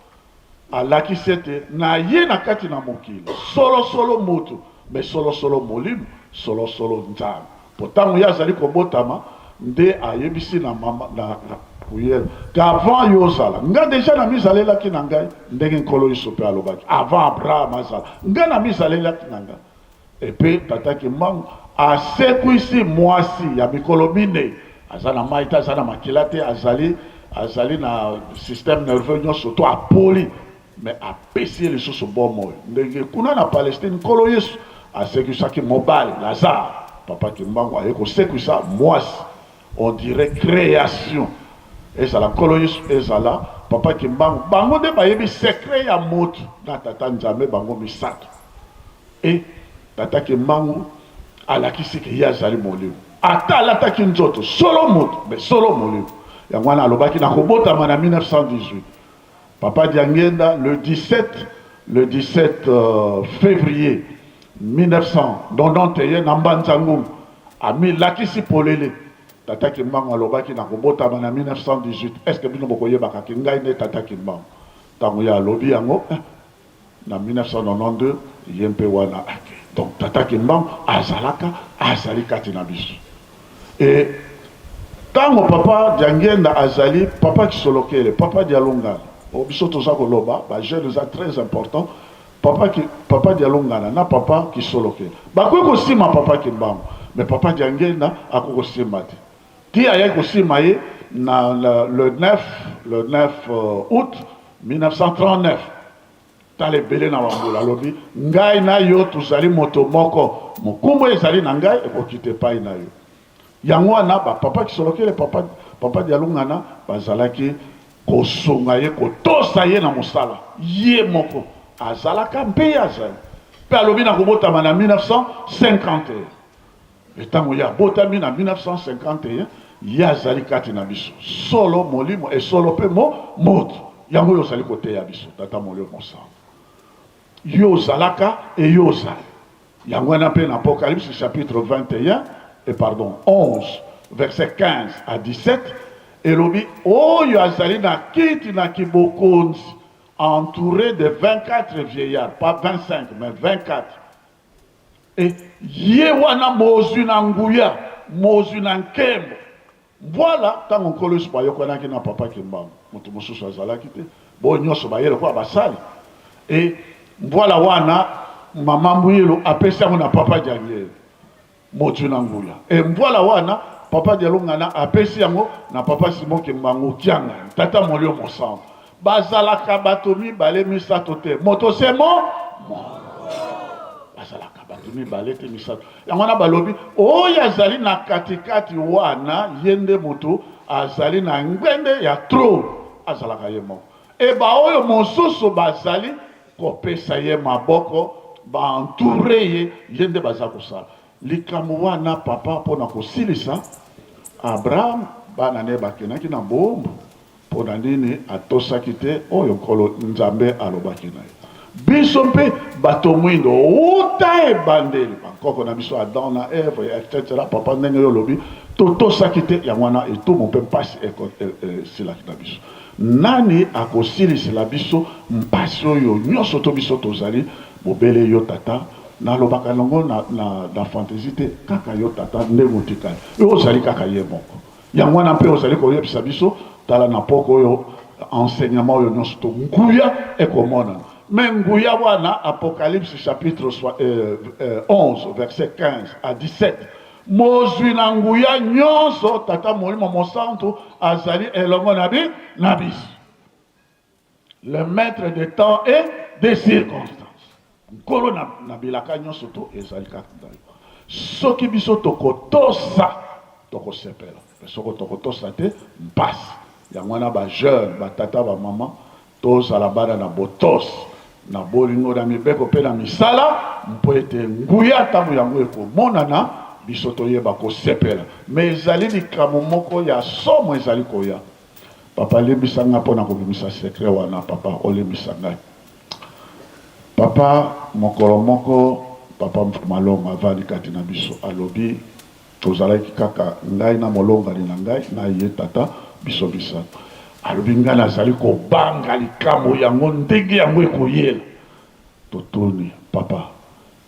Alakisi ete na ye na kati na mokili solosolo moto, me solosolo molimo, solosolo Nzambe. Po ntango ye azali kobotama, nde ayebisi na mama na kuyela qu'avant yo ozala, nga deja na mizalelaki na ngai, ndenge Nkolo Yesu mpe alobaki avant Abraham azala, nga na mizalelaki na ngai. Epe tata Kimbangu asekwisi mwasi ya mikolo minei, aza na mai te, aza na makila te, azali na système nerveux nyonso to apoli, mais apesi ye lisusu bomoi. Ndenge kuna na Palestine Nkolo Yesu asekwisaki mobali Lazare, papa Kimbangu aye kosekwisa mwasi. On dirait création ezala Nkolo Yesu, ezala papa Kimbangu, bango nde bayebi secret ya moto na tata Nzambe, bango misato. E tata Kimbangu alakisi ke ye azali molimo, ata alataki nzoto solo moto, mais solo molimo. Yango wana alobaki nakobotama na 1918. Papa Diangienda le 17 le 17 euh, février 1991 na Mbanza Ngungu amilakisi polele. Tata Kimbangu alobaki nakobotama na 1918. Est-ce que bino bokoyebaka ke ngai nde Tata Kimbangu? Ntango ye alobi yango eh, na 1992 ye mpe wana ake. Donc Tata Kimbangu azalaka azali kati na biso. Et tango papa Diangienda azali papa Kisolokele, papa Dialungana, oh biso toza koloba ba jeunes eza très important, papa ki, papa Dialungana na papa Kisolokele bakoki kosima papa Kimbangu, mais papa Diangienda akoki kosimba te. Ti ayaki kosima ye na le 9 le 9 euh, août 1939. Tala ebele na bambula, alobi, Ngai na yo tozali moto moko, mokumba oyo ezali na ngai ekokita epai na yo. Yango wana ba papa Kisolokele, papa, papa Dialungana bazalaki kosunga ye, kotosa ye na mosala. Ye moko azalaka mpe ye azali. Mpe alobi nakobotama na 1951. Mpe ntango ye abotami na 1951, ye azali kati na biso. Solo, Molimo, e solo mpe mo, moto. Yango oyo ozali koteya biso, Tata Molimo Mosantu. Yo ozalaka e yo ozali. Yango wana mpe na Apocalypse chapitre 21, e pardon, 11, verset 15 à 17, elobi, oyo azali na kiti na kibokonzi, entouré de 24 vieillards, pas 25, mais 24, E ye wana mozwi na nguya, mozwi na nkembo. Mbwala, ntango Nkolo Yesu bayokanaki na Papa Kimbangu, moto mosusu azalaki te, boyo nyonso baye lokola basali. E mbwala wana mama Mwilu apesi yango na Papa Diangienda. Mozwi na nguya. E mbwala wana Papa Dialungana apesi yango na Papa Simon Kimbangu Kiangani, Tata Molio Mosantu. Bazalaka bato mibale misato te, moto se mo moko. Bazalaka bato mibale te misato. Yango wana balobi oyo azali na katikati wana ye nde moto azali na ngbende ya trone, azalaka ye moko. E baoyo mosusu bazali kopesa ye maboko, ba entoure ye, ye nde baza kosala likambo wana. Papa, mpo na kosilisa, Abraham bana ne bakendaki na boombo. Mpo na nini atosaki te oyo Nkolo Nzambe alobaki na ye? Biso mpe bato mwindo uta ebandeli, bankoko na biso Adam na Eve, etc. Papa, ndenge yo olobi, totosaki te, yango wana etumbu mpe mpasi esilaki na biso. Nani akosilisela biso mpasi oyo nyonso to biso tozali? Bobele yo, Tata. Nalobaka yango na, na, na fantaisie te, kaka yo, Tata, nde motikali. Yo ozali kaka ye moko. Yango wana mpe ozali koyebisa biso, tala na poko oyo enseignement oyo nyonso to nguya ekomonana. Mais nguya wana, Apocalypse chapitre 11 verset 15 à 17, mozwi na nguya nyonso Tata Molimo Mosantu azali elongo na bi na biso. Le maître de temps et des circonstances. Nkolo na, na bilaka nyonso to ezali kaka na yo. Soki biso tokotosa, tokosepela. Mpe soko tokotosa te, mpasi. Yango wana ba jeunes, ba tata, ba mama, tozala bana na botosi, na bolingo, na mibeko mpe na misala, mpo ete nguya ntango yango ekomonana, biso toyeba kosepela. Mais ezali likambo moko ya somo ezali koya. Papa limbisa nga pona kobimisa secret wana papa olimbisa ngai papa mokolo moko papa malonga avandi kati na biso alobi tozalaki kaka ngai na molongani na ngai na ye tata biso misato alobi ngai nazali kobanga likambo yango ndenge yango ekoyela totuni papa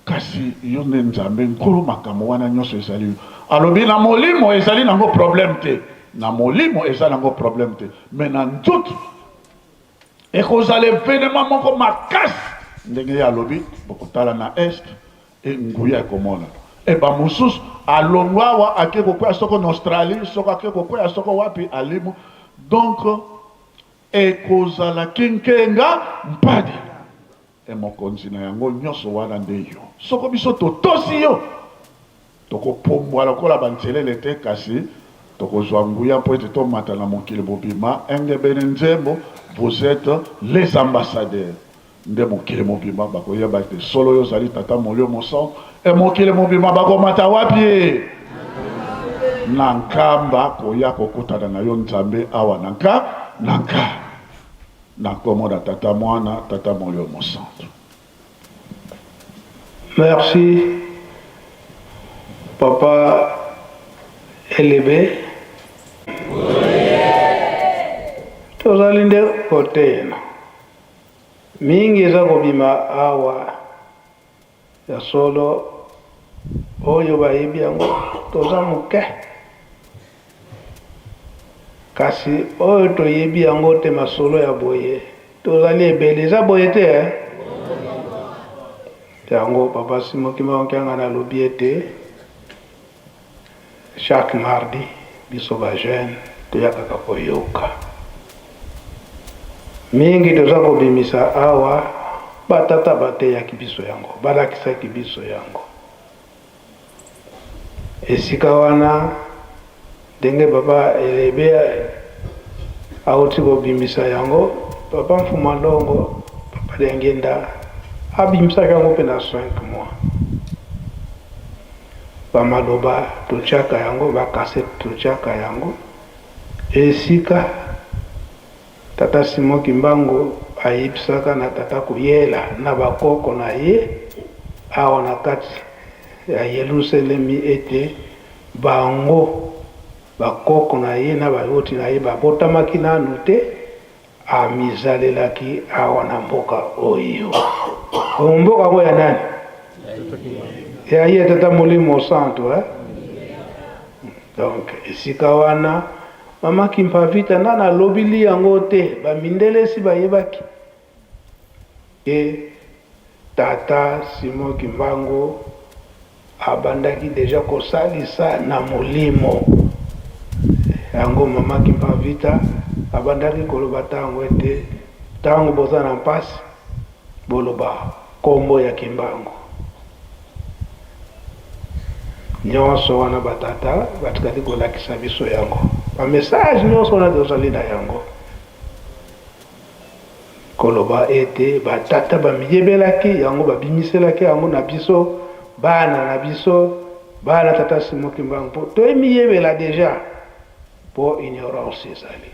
Kasi yo nde Nzambe, Nkolo makambo wana nionso ezali yo. Alobi na molimo ezali nango problème te, na molimo eza nango problème te, mais na nzoto ekozala evenement moko makasi ndenge ye alobi, bokotala na est et nguya ekomonana. Et ba mosusu alongwa awa ake kokweya soko na Australie, soko ake kokweya soko wapi alimu. Donc ekozala kinkenga mpadi. E mokonzi na yango nyonso wana nde yo. Soko biso totosi yo, tokopumbwa lokola banselele te, kasi tokozwa nguya mpo ete tomata na mokili mobima engebene nzembo Vous etes les ambassadeurs. Nde mokili mobimba bakoyeba ete solo yo ozali Tata Molimo Mosantu. E mokili mobimba bakomata wapi? Na Nkamba koya kokutana na yo Nzambe awa na nka na nka. Na nkombo na Tata Mwana Tata Molimo Mosantu. Merci papa Elebe. Tozali nde koteyema mingi eza kobima awa ya solo oyo bayebi yango toza moke kasi oyo toyebi yango te masolo ya boye Tozali ebele eza boye te eh? Yango papa Simon Kimbangu Kiangani alobi ete chaque mardi biso ba jeune toyakaka koyoka mingi toza kobimisa awa batata bateyaki biso yango balakisaki biso yango Esika wana, ndenge Papa Elebe auti kobimisa yango, Papa Mfuma Longo, Papa Diangienda abimisaki yango mpe na 5 mois. Ba maloba totiaka yango, ba cassette totiaka yango esika Tata Simon Kimbangu ayebisaka na Tata Kuyela na ba koko na ye awa na kati ya Yeluselemi ete bango ba koko na ye na baboti na ye babotamaki nanu te, amizalelaki awa na mboka oyo. Bongo mboka yango ya nani? Ya ye Tata Molimo Santu, eh? Donc esika wana Mama Kimpa Vita nani alobili yango te, ba mindele esi bayebaki ke tata Simon Kimbangu abandaki dejà kosalisa na molimo. Yango Mama Kimpa Vita abandaki koloba tango ete tango boza na mpasi boloba kombo ya Kimbangu. Nyonso wana ba tata batikali kolakisa biso yango. Ba message nyonso wana tozali na yango. Koloba ete ba tata bamiyebelaki yango, babimiselaki yango na biso bana na biso, bana tata Simon Kimbangu, mpo toyemiyebela deja, mpo ignorance ezali.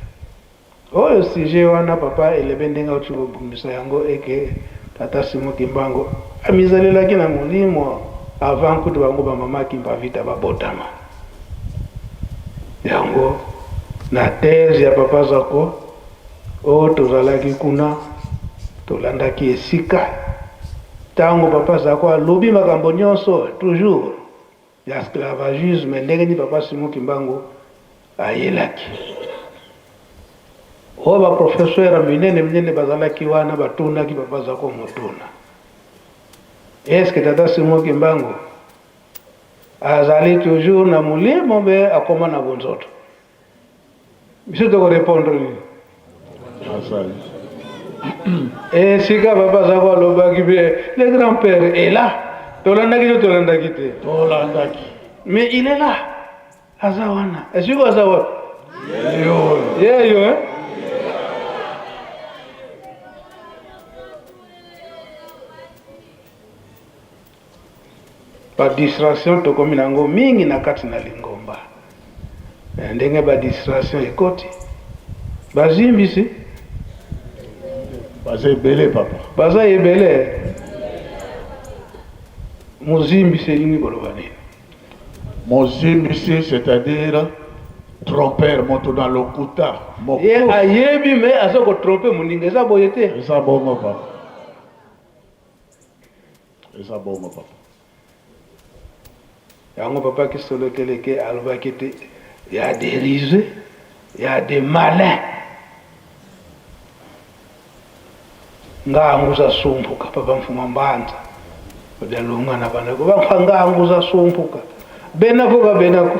Oyo sujet wana papa Elebe ndenge auti kobimisa yango eke tata Simon Kimbangu amizalelaki na molimo avant kutu bango ba mama Kimpa Vita babotama. Yango na thèse ya papa Zako oyo tozalaki kuna tolandaki esika tango papa Zako alobi makambo nyonso toujours ya esclavagisme ndenge nini papa Simon Kimbangu ayelaki. Oyo ba professeur ya minene minene bazalaki wana batunaki papa Zako motuna, est-ce que tata Simon Kimbangu azali toujours na molimo mpe akoma na bonzoto? Biso toko répondre nini? Azali. Esika papa Zako alobaki mpe le grand père est là, tolandaki to tolandaki te? Tolandaki. Mais il est là. Aza wana. Esiko aza wapi? Ye yo eh? Ba distraction tokomi na yango mingi na kati na lingomba. Eh, ndenge ba distraction ekoti bazimbisi baza ebele papa, baza ebele. Mozimbisi elingi koloba nini? Mozimbisi c'est-à-dire trompeur, moto na lokuta. Ye ayebi mais aza ko tromper moninga, eza boye te? Eza bongo papa. Eza bongo papa. Yango papa Kisolo Keleke alobaki ete ya des rusés, ya des malins. Ngangu za sumpuka papa mfuma mbanza babyalunga na bana ko bamfa ngangu za sumpuka benako babenako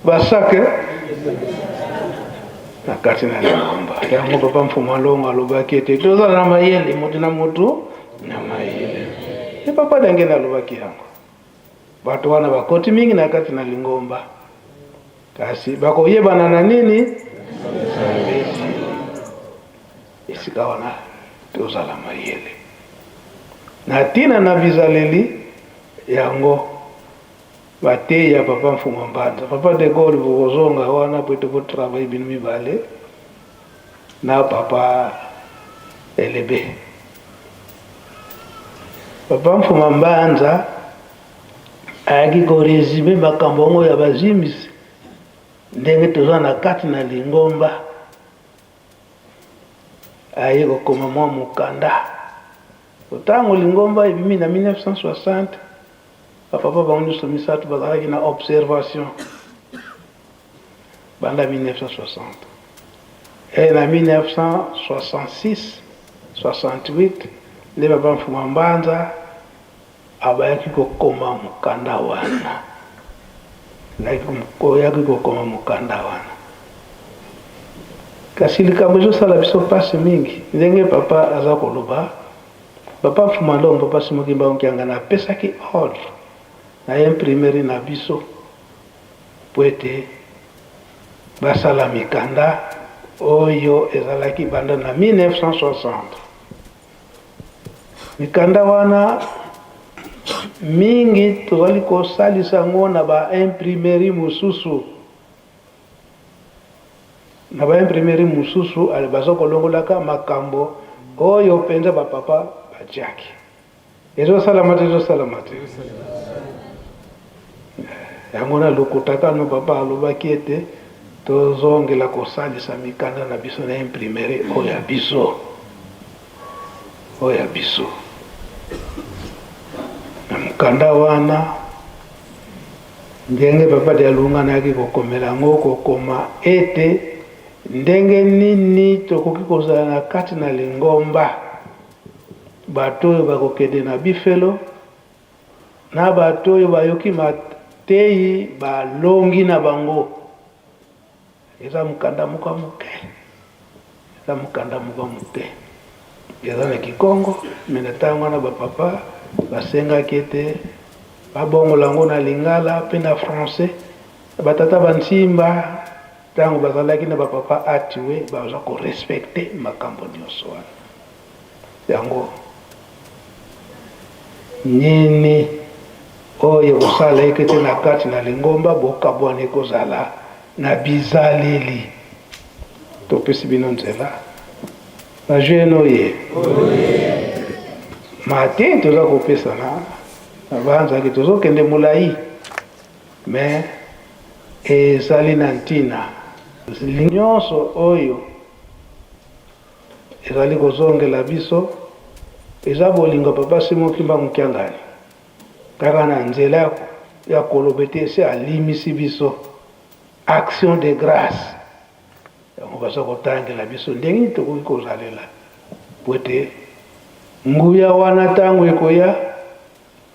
basake na kati na lingomba yango papa mfuma longo alobaki ete tozala na mayele moto na moto na mayele e papa dangene alobaki yango Bato wana bakoti mingi na kati na lingomba, kasi bakoyebana na nini? Esika wana tozala mayele na ntina na bizaleli yango. Bateyi ya papa Mfuma Mbanza. Papa de Gaulle bokozonga wana po ete bo travailler bino mibale na papa Elebe. Papa Mfuma Mbanza ayaki ko resumer makambo yango ya ba Zims ndenge toza na kati na lingomba aye kokoma mwa mokanda. Ntango lingomba ebimi na 1960, Ba papa bango nionso misatu bazalaki na observation banda 1960 et na 1966 68 nde papa Mfuma Mbanza abayaki kokoma mokanda wana oyaki kokoma mokanda wana kasi likambo ezosala biso mpasi mingi ndenge papa aza koloba Papa Mfuma Lombo, Papa Simon Kimbangu Kiangani apesaki ordre na imprimerie na biso mpo ete basala mikanda oyo ezalaki banda na 1960. Mikanda wana mingi tozali kosalisa yango na ba imprimerie mosusu. Na ba imprimerie mosusu baza kolongolaka makambo oyo mpenza ba papa batiaki. Ezosalama te, ezosalama te. Yango na lokuta kano papa alobaki ete tozongela kosalisa mikanda na biso na imprimerie oyo ya biso, oyo ya biso. Na mokanda wana Ndenge Papa Dialungana ayaki kokomela yango, kokoma ete ndenge nini tokoki kozala na kati na lingomba bato oyo bakokende na bifelo na bato oyo bayoki mateyi balongi na bango. Eza mokanda moko ya moke, eza mokanda moko ya moke, eza na kikongo, me na ntango wana bapapa basengaki ete babongola yango na lingala mpe na français. Batata bansimba ntango bazalaki na bapapa atue baza korespecte makambo nyonso wana. Yango nini oyo ekosala eke te na kati na lingomba bokabwani ekozala na bizaleli. Topesi bino nzela ba jeune oye matin toza kopesana na banzaki tozokende molai mais ezali na ntina nyonso oyo Ezali kozongela biso eza bolingo papa Simon Kimbangu Kiangani kaka na nzela ya koloba ete esi alimisi biso action de grace yango baza kotangela biso ndenge nini tokoki kozalela po ete nguya wana ntango ekoya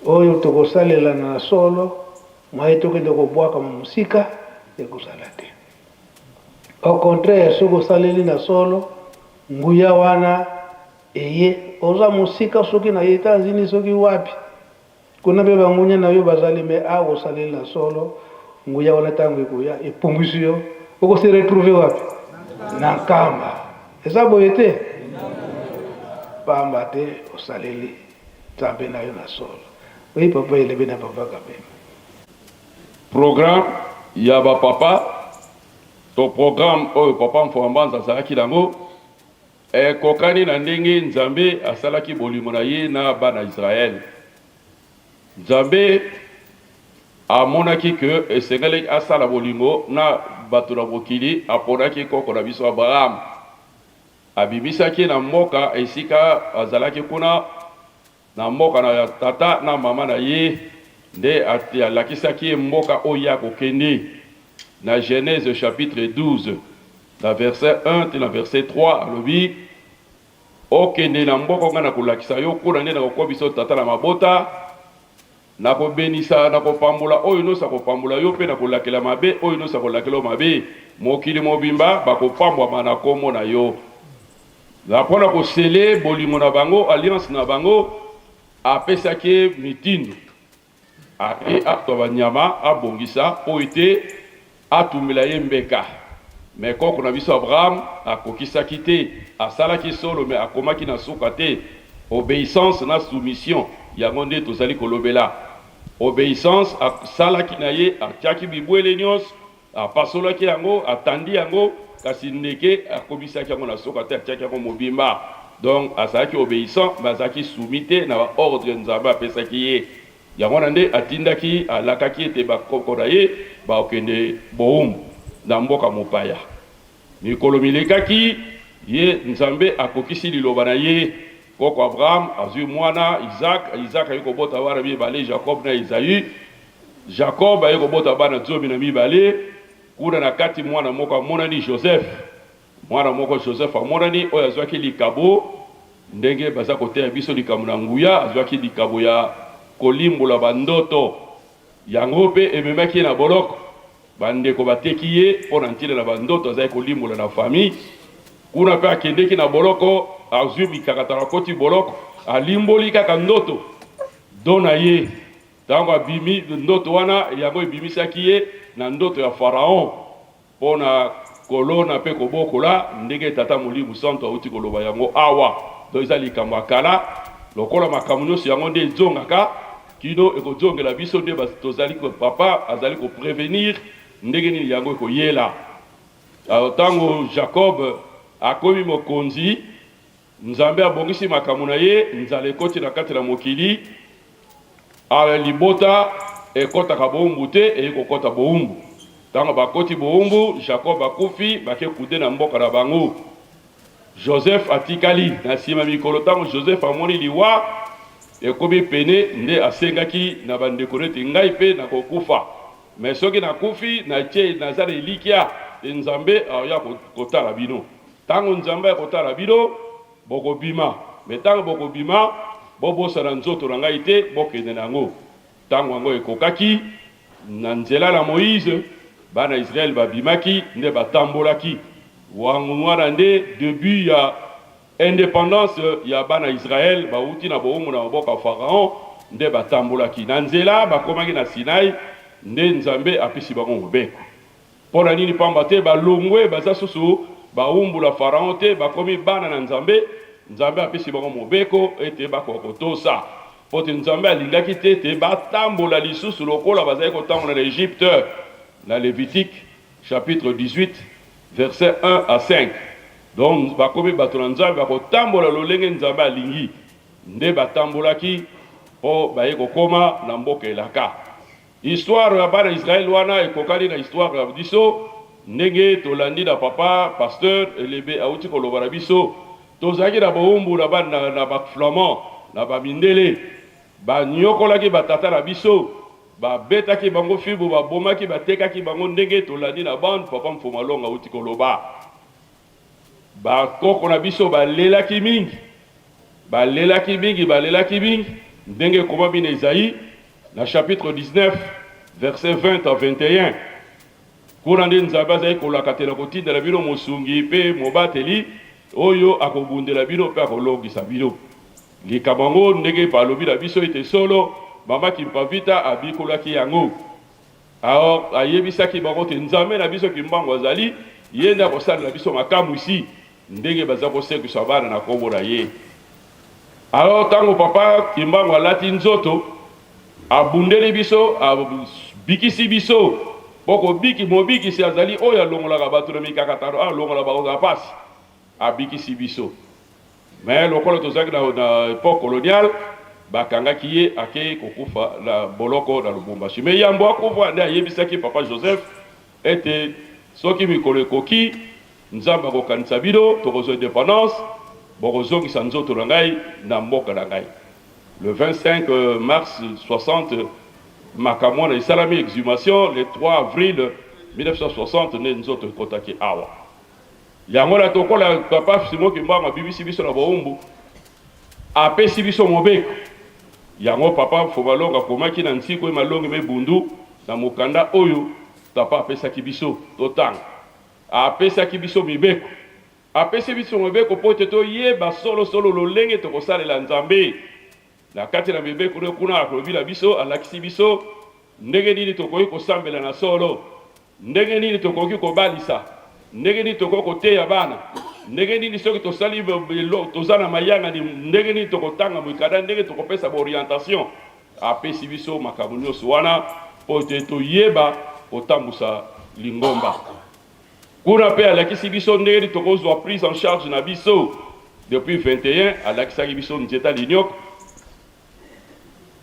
oyo tokosalela na solo mwaye tokende kobwakama mosika ekozala te. Au contraire soki osaleli na solo nguya wana eye oza mosika soki na Etats Unis soki wapi kuna pe bangunya na yo bazali mais awa osaleli na solo nguya wana tango ekoya epumbwisi yo oko se retrouver wapi na Nkamba eza boye te pamba te osaleli Nzambe na yo na solo oui papa Elebe na papa Kabembe. Programme ya ba papa to programme oyo papa Mfua Mbanza azalaki na yango ekokani na ndenge Nzambe asalaki bolingo na ye na bana Israël. Nzambe amonaki que esengelaki asala bolingo na bato na mokili, aponaki koko na biso Abraham, abimisaki ye na mboka esika azalaki kuna Na mboka na tata na mama na ye nde alakisaki ye mboka oyo ye akokende. Na Genèse chapitre 12 na verset 1 ti na verset 3 alobi, Okende na mboka oyo ngai nakolakisa yo, kuna nde nakokomisa yo tata na mabota, nakobenisa, nakopambola oyo nyonso akopambola yo, mpe nakolakela mabe oyo nyonso akolakela yo mabe. Mokili mobimba bakopambwama na nkombo na yo. Na mpo na ko sceller bolingo na bango, alliance na bango, apesaki ye mitindo ake azwa ba nyama abongisa mpo ete atumbela ye mbeka. Mais koko na biso Abraham akokisaki te, asalaki solo mais akomaki na suka te. Obeissance na soumission yango nde tozali kolobela. Obeissance asalaki na ye, atiaki bibwele nionso, apasolaki yango, atandi yango, kasi ndeke akomisaki yango na suka te, atiaki yango mobimba. Donc azalaki obeissant mais azalaki soumis te na ba ordres Nzambe apesaki ye. Yango wana nde atindaki, alakaki ete ba koko na ye bakokende bowumbu na mboka mopaya. Mikolo milekaki, ye Nzambe akokisi liloba na ye. Koko Abraham azwi mwana Isaac, Isaac aye kobota bana mibale, Jacob na Esaü. Jacob aye kobota bana 12, kuna na kati mwana moko amonani, Joseph. Mwana moko Joseph amonani, oyo azwaki likabo, ndenge baza koteya biso likambo na nguya, azwaki likabo ya kolimbola ba ndoto. Yango mpe ememaki ye na boloko. Ba ndeko bateki ye mpo na ntina na ba ndoto azalaki kolimbola na famille. Kuna mpe akendeki na boloko, azwi mikakatano, akoti boloko, alimboli kaka ndoto don na ye. Tango abimi ndoto wana, yango ebimisaki ye na ndoto ya Pharaon mpo na kolona mpe kobokola, ndenge Tata Molimo Santu awuti koloba yango awa. Donc eza likambo ya kala, lokola makambo nionso yango nde ezongaka kino ekozongela biso nde tozali papa azali ko prevenir ndenge nini yango ekoyela. Alors tango Jacob akomi mokonzi, Nzambe abongisi makambo na ye, nzala ekoti na kati na mokili, a libota ekotaka bowumbu te, eye kokota bowumbu. Tango bakoti bowumbu, Jacob akufi, bake kude na mboka na bango. Joseph atikali. Na sima mikolo, tango Joseph amoni liwa ekomi pene, nde asengaki na bandeko nete, Ngai pe nakokufa, mais soki nakufi, natie, naza na elikya te Nzambe akoya kotala bino. Tango Nzambe akotala bino, bokobima. Mais tango bokobima, bobosana nzoto na ngai te, bokende na yango. Tango yango ekokaki, na nzela na Moïse, bana Israël babimaki, nde batambolaki. Wango wana nde debut ya independance ya bana Israël, bawuti na bowumbu na maboko ya Pharaon, nde batambolaki. Na nzela, bakomaki na Sinaï, nde Nzambe apesi bango mobeko. Mpo na nini? Pamba te balongwe, baza susu bawumbu na Faraon te, bakomi bana na Nzambe. Nzambe apesi bango mobeko ete bakoka kotosa, mpo te Nzambe alingaki te ete batambola lisusu lokola bazalaki kotambola na Egypte. Na Levitique chapitre 18 verset 1 à 5. Donc bakomi bato na Nzambe, bakotambola lolenge Nzambe alingi. Nde batambolaki mpo baye kokoma na mboka elaka. Histoire ya bana Israël wana ekokani na histoire ya biso ndenge tolandi na papa pasteur Elebe awuti koloba na biso. Tozalaki na bowumbu na ba na ba flamands na ba mindele ba niokolaki ba tata na biso ba betaki bango fimbu ba bomaki ba tekaki bango ndenge tolandi na bande papa Mfumalonga awuti koloba. Ba koko na biso ba lelaki mingi, ba lelaki mingi, ba lelaki mingi, ndenge ekomami na Esaïe na chapitre 19 verset 20 à 21. Kuna nde Nzambe azali kolaka te nakotindela bino mosungi mpe mobateli oyo akobundela bino mpe akolongisa bino. Likambo yango ndenge balobi na biso ete solo mama Kimpavita abikolaki yango. Alors ayebisaki bango te Nzambe na biso Kimbangu azali, ye nde akosalela biso makamwisi ndenge baza kosekwisa bana na kombo na ye. Alors tango papa Kimbangu alati nzoto, abundeli biso, abikisi biso, po kobiki mobikisi azali oyo alongolaka bato na mikakatano, alongola bango na pasi, abikisi biso. Mais lokola tozalaki na, na epoque coloniale, bakangaki ye akei kokufa na boloko na Lubumbashi. Mais yambo akufa nde ayebisaki papa Joseph ete soki mikolo ekoki, Nzambe akokanisa bino, tokozwa independance, bokozongisa nzoto na ngai na mboka na ngai. Le 25 mars 60 makambo wana esalami, exhumation le 3 avril 1960 nde nzoto ekotaki awa. Yango na tokola papa Simon Kimbangu abimisi biso na bowumbu, apesi biso mobeko. Yango papa Fomalonga akomaki na Nsiko e Malongi me Bundu na mokanda oyo papa apesaki biso totanga. Apesaki biso mibeko. Apesi biso mobeko mpo ete toyeba solo solo lolenge tokosalela Nzambe. Na kati na mibeko nde kuna akolobi na biso, alakisi biso ndenge nini tokoki kosambela na solo. Ndenge nini tokoki kobalisa? Ndenge nini tokoki koteya bana? Ndenge nini soki tosali toza na mayangani, ndenge nini tokotanga mikanda, ndenge tokopesa ba orientation? Apesi biso makambo nyonso wana mpo ete toyeba kotambusa lingomba. Kuna mpe alakisi biso ndenge nini tokozwa prise en charge na biso. Depuis 21 alakisaki biso nzete ya linyoko.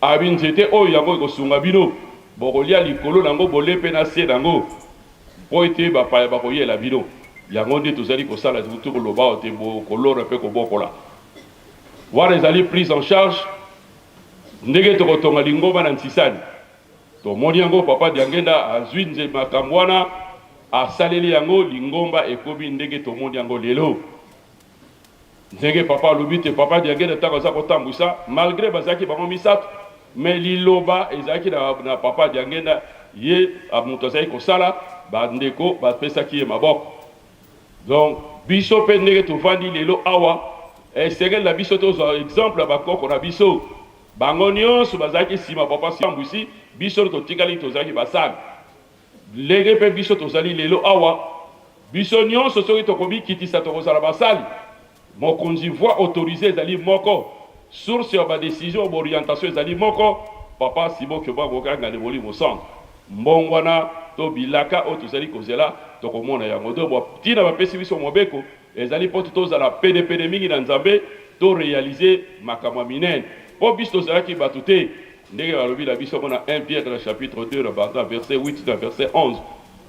Abi nzete oyo yango ekosunga bino, bokolia likolo na yango bole mpe na se na yango, mpo ete bapaya bakoyela bino. Yango nde tozali kosala, touti koloba awa te kolona mpe kobokola. Wana ezali prise en charge ndenge tokotonga lingomba na Ntsisani. Tomoni yango Papa Diangenda azui nze makambo wana asaleli yango lingomba ekomi ndenge tomoni yango lelo. Ndenge papa alobi te Papa Diangenda tango aza kotambwisa malgre bazalaki bango misato mais liloba ezalaki na, na Papa Diangenda ye moto azalaki kosala ba ndeko bapesaki ye maboko. Donc biso pe ndenge tovandi lelo awa esengeli na biso tozwa exemple ya bakoko na biso. Bango nionso bazalaki sima papa Sambwisi, biso totikali tozalaki basali. Ndenge pe biso tozali lelo awa, biso nionso soki tokomikitisa tokozala basali. Mokonzi voix autorisee ezali moko, source ya ba decisions ba orientation ezali moko, papa Simon Kimbangu Kiangani Molimo Santu. Mbongwana to bilaka oyo tozali kozela tokomona yango. Donc tina bapesi biso mobeko Ezali mpo tozala penepene mingi na Nzambe, to realiser makambo ya minene. Mpo biso tozalaki bato te, ndenge balobi na biso yango na 1 Pierre na chapitre 2 na banda verset 8 na verset 11.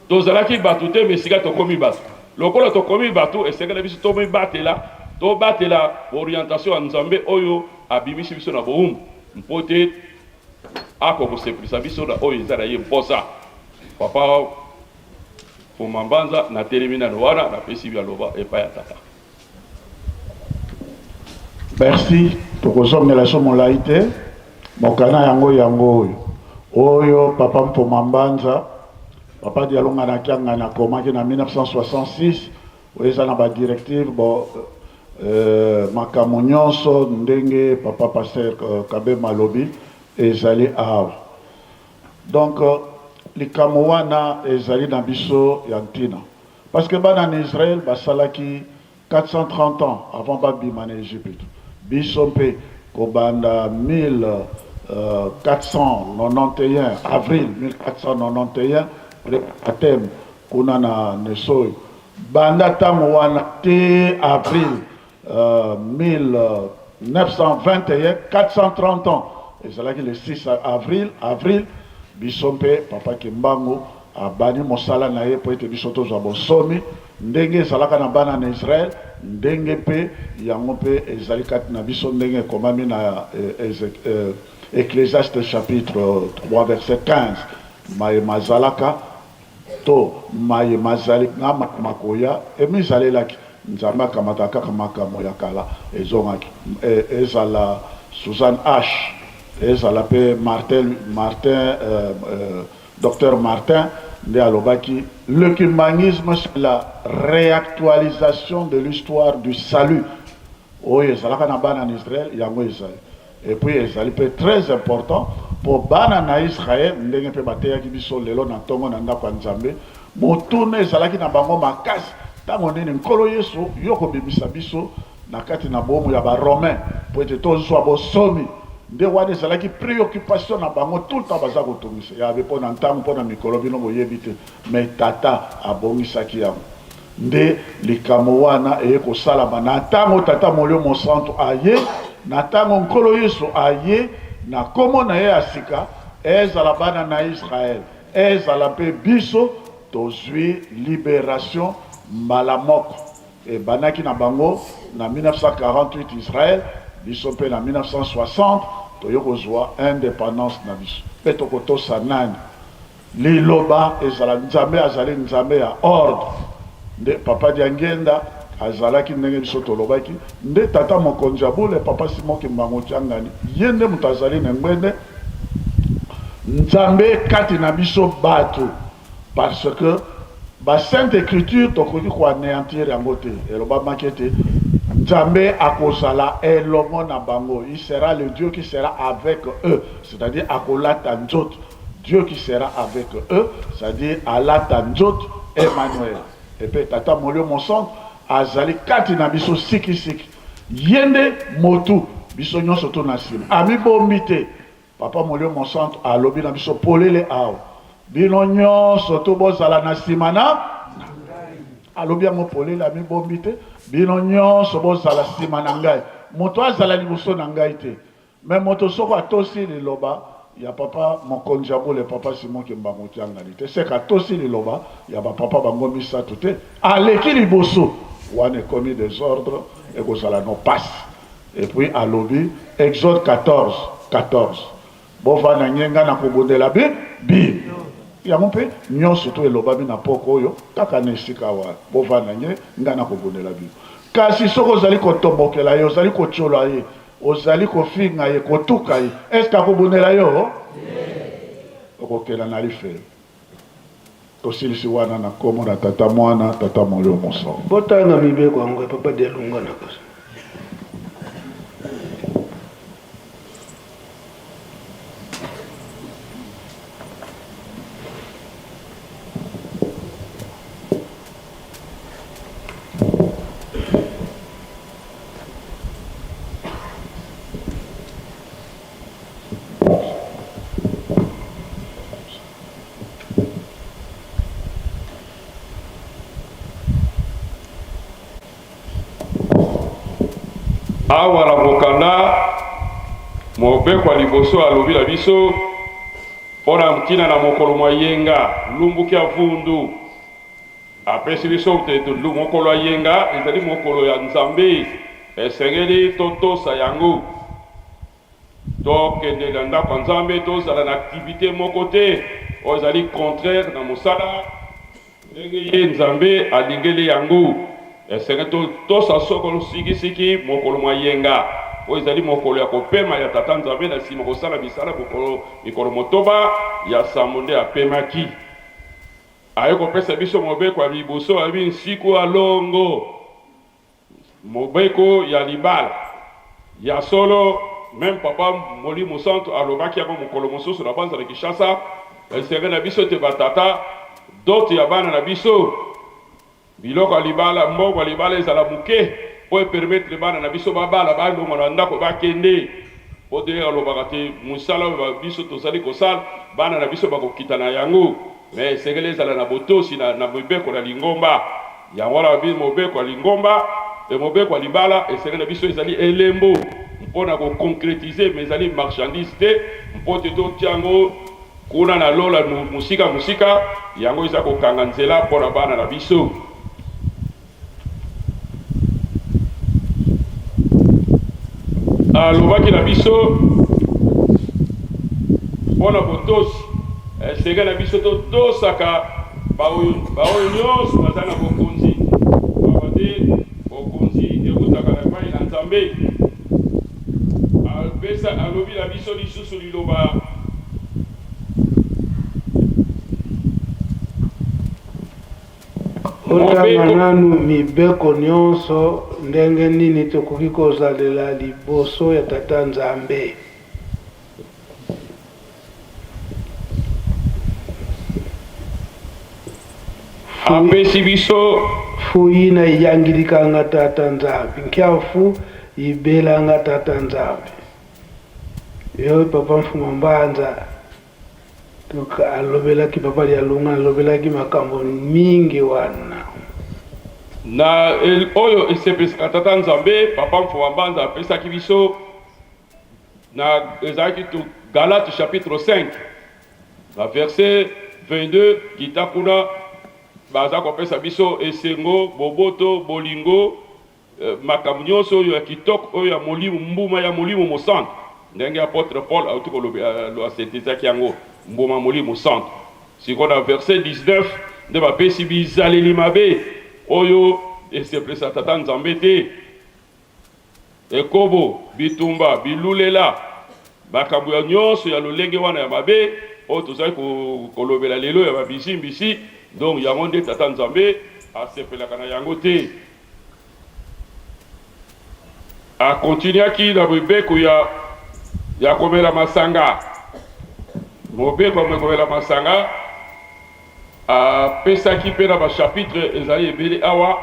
Tozalaki bato te, mais sika tokomi bato. Lokola tokomi bato, esengeli na biso tomibatela, tobatela orientation ya Nzambe oyo abimisi biso na bowumbu, mpo te akoka kosepelisa biso na oyo eza na ye mposa. Papa Fuma Mbanza, natelemi nano wana, napesi maloba epai ya tata. Merci, tokozongela so molai te. Mokana yango yango oyo oyo papa Mfuma Mbanza, papa Dialungana Kiangani akomaki na 1966, oyo eza na ba directive bo euh, makambo nyonso ndenge papa pasteur euh, Kabema alobi ezali awa. Donc likambo wana ezali na biso ya ntina parce que bana na Israël basalaki 430 ans avant babima na Egypte. Biso mpe kobanda 1491 avril 1491 baptême kuna na Nesoi, banda ntango wana te avril 1921, 430 ans, ezalaki le 6 avril, avril, biso mpe Papa Kimbangu abandi mosala na ye mpo ete biso tozwa bonsomi, ndenge ezalaka na bana na Israël, ndenge mpe yango mpe ezali kati na biso, ndenge ekomami na Ecclesiaste chapitre 3 verset 15, maye mazalaka To maye mazali na makoya emizalelaki. Nzambe akamataka kaka makambo ya kala ezongaki. Ezala Susan Ash, ezala pe Martin, Martin, Docteur Martin nde alobaki, Le kimbanguisme c'est la reactualisation de l'histoire du salut oyo ezalaka na bana na Israël, yango ezali. Et puis ezali pe très important po bana na Israël ndenge pe bateyaki biso lelo na tongo na ndako ya Nzambe, motuna ezalaki na bango makasi, tango nini Nkolo Yesu yo okobimisa biso na kati na boombo ya ba Romains po ete tozua bosomi? Nde wana ezalaki preoccupation na bango tout le temps baza kotungisa Yawe po na ntango po na mikolo bino boyebi te mais Tata abongisaki yango. Nde likambo wana eye kosalama na ntango Tata Molimo Mosantu aye, na ntango Nkolo Yesu aye na nkombo na ye ya sika, ezala bana na Israel, ezala mpe biso, tozwi liberation mbala moko. Ebandaki na bango na 1948 Israel, biso mpe na 1960 toye kozwa independance na biso. Mpe tokotosa nani? Liloba ezala Nzambe azali Nzambe ya ordre nde papa Diangienda azalaki ndenge biso tolobaki nde tata mokonzi ya bule papa Simon Kimbangu Kiangani ye nde moto azali na ngbende Nzambe kati na biso batu parce que ba sainte ecriture tokoki ko aneantir yango te elobamaki ete Nzambe akozala elongo na bango il sera le Dieu qui sera avec eux c'est à dire akolata nzoto Dieu qui sera avec eux, c'est à dire alata nzoto Emmanuel. Et pe Tata Molio Mosantu azali kati na biso siki siki. Ye nde motu, biso nyonso to na sima. Amibombi te. Papa Molio Mosantu alobi na biso polele awa, bino nyonso to bozala na nsima na alobi yango polele, amibombi te, bino nyonso bozala nsima na ngai, moto azala liboso na ngai te. Mais moto soko atosi liloba ya papa mokonzi ya bule papa Simon Kimbangu Kiangani te, seke atosi liloba ya ba papa bango misatu te, aleki liboso, wana ekomi desordre, ekozala no pasi. Et puis alobi Exode 14, 14 bovanda nye nga nakobundela bi bino. Yango mpe nyonso to elobami na poko oyo kaka na esika wana, bovanda nye nga nakobundela bino. Kasi soki ozali kotombokela ye, ozali kotyola ye, Ozali kofinga ye, kotuka ye, est ce que akobundela yo? Okokenda na lifelo. Tosilisi wana na nkombo na Tata, Mwana, Tata Molimo Mosantu. Botanga mibeko yango ya papa Dialungana kasi. Awa na mokanda, mobeko ya liboso alobi na biso mpo na ntina na mokolo mwa yenga, lumbuki ya vundu. Apesi biso te mokolo ya yenga ezali mokolo ya Nzambe, esengeli totosa yango. Tokende na ndako ya Nzambe, tozala na activite moko te oyo ezali contraire na mosala ndenge ye Nzambe alingeli yango. Esengeli totosa soko sikisiki mokolo mwa yenga, oyo ezali mokolo ya kopema ya Tata Nzambe na nsima kosala misala mokolo mikolo motoba ya sambo nde apemaki. Aye kopesa biso mobeko ya liboso, alobi, Nsiku ya longo, mobeko ya libala. Ya solo, meme Papa Molimo Santu alobaki yango mokolo mosusu na Banza na Kinshasa, esengeli na biso ete ba tata, dot ya bana na biso, Biloko ya libala, mbongo ya libala ezala moke mpo e permettre bana na biso babala, balongwa na ndako bakende. Mpo te alobaka te mosala oyo biso tozali kosala, bana na biso bakokita na yango. Mais esengeli ezala na botosi na, na mibeko na lingomba. Yango wana babi mobeko ya lingomba e mobeko ya libala esengeli na biso ezali elembo mpo na ko concretiser, mais ezali marchandise te mpo te totia yango Kuna na lola, mosika mosika, yango eza kokanga nzela mpo na bana na biso. Alobaki na biso mpo na botosi, esengeli na biso totosaka baoyo baoyo nyonso baza na bokonzi, pamba te bokonzi ewutaka na epai na Nzambe. Apesa, alobi na biso lisusu liloba. Otanga nanu mibeko nionso ndenge nini tokoki kozalela liboso ya Tata Nzambe. Apesi biso. Fu yina iyangilikanga Tata Nzambi, nkya fu ibelanga Tata Nzambi. Yo Papa Mfuma Mbanza, donc alobelaki Papa Dialungana alobelaki makambo mingi wana. Na oyo esepelisaka Tata Nzambe, Papa Mfuma Mbanza apesaki biso na ezalaki to Galate chapitre 5 na verset 22 kita kuna baza kopesa biso esengo, boboto, bolingo, makambo nyonso oyo ya kitoko oyo ya molimo, mbuma ya Molimo Mosantu, ndenge apotre Paul auti koloba, asintetizaki yango, mbuma ya Molimo Mosantu. Sikoyo na verset 19 nde bapesi bizaleli mabe oyo esepelisa Tata Nzambe te. Ekobo, bitumba, bilulela, makambo ya nyonso ya lolenge wana ya mabe oyo tozali kolobela lelo ya ba bizimbisi, donc yango nde Tata Nzambe asepelaka na yango te. A continuaki na mibeko ya ya komela masanga, mobeko ya komela masanga apesaki mpe na ba chapitre ezali ebele awa.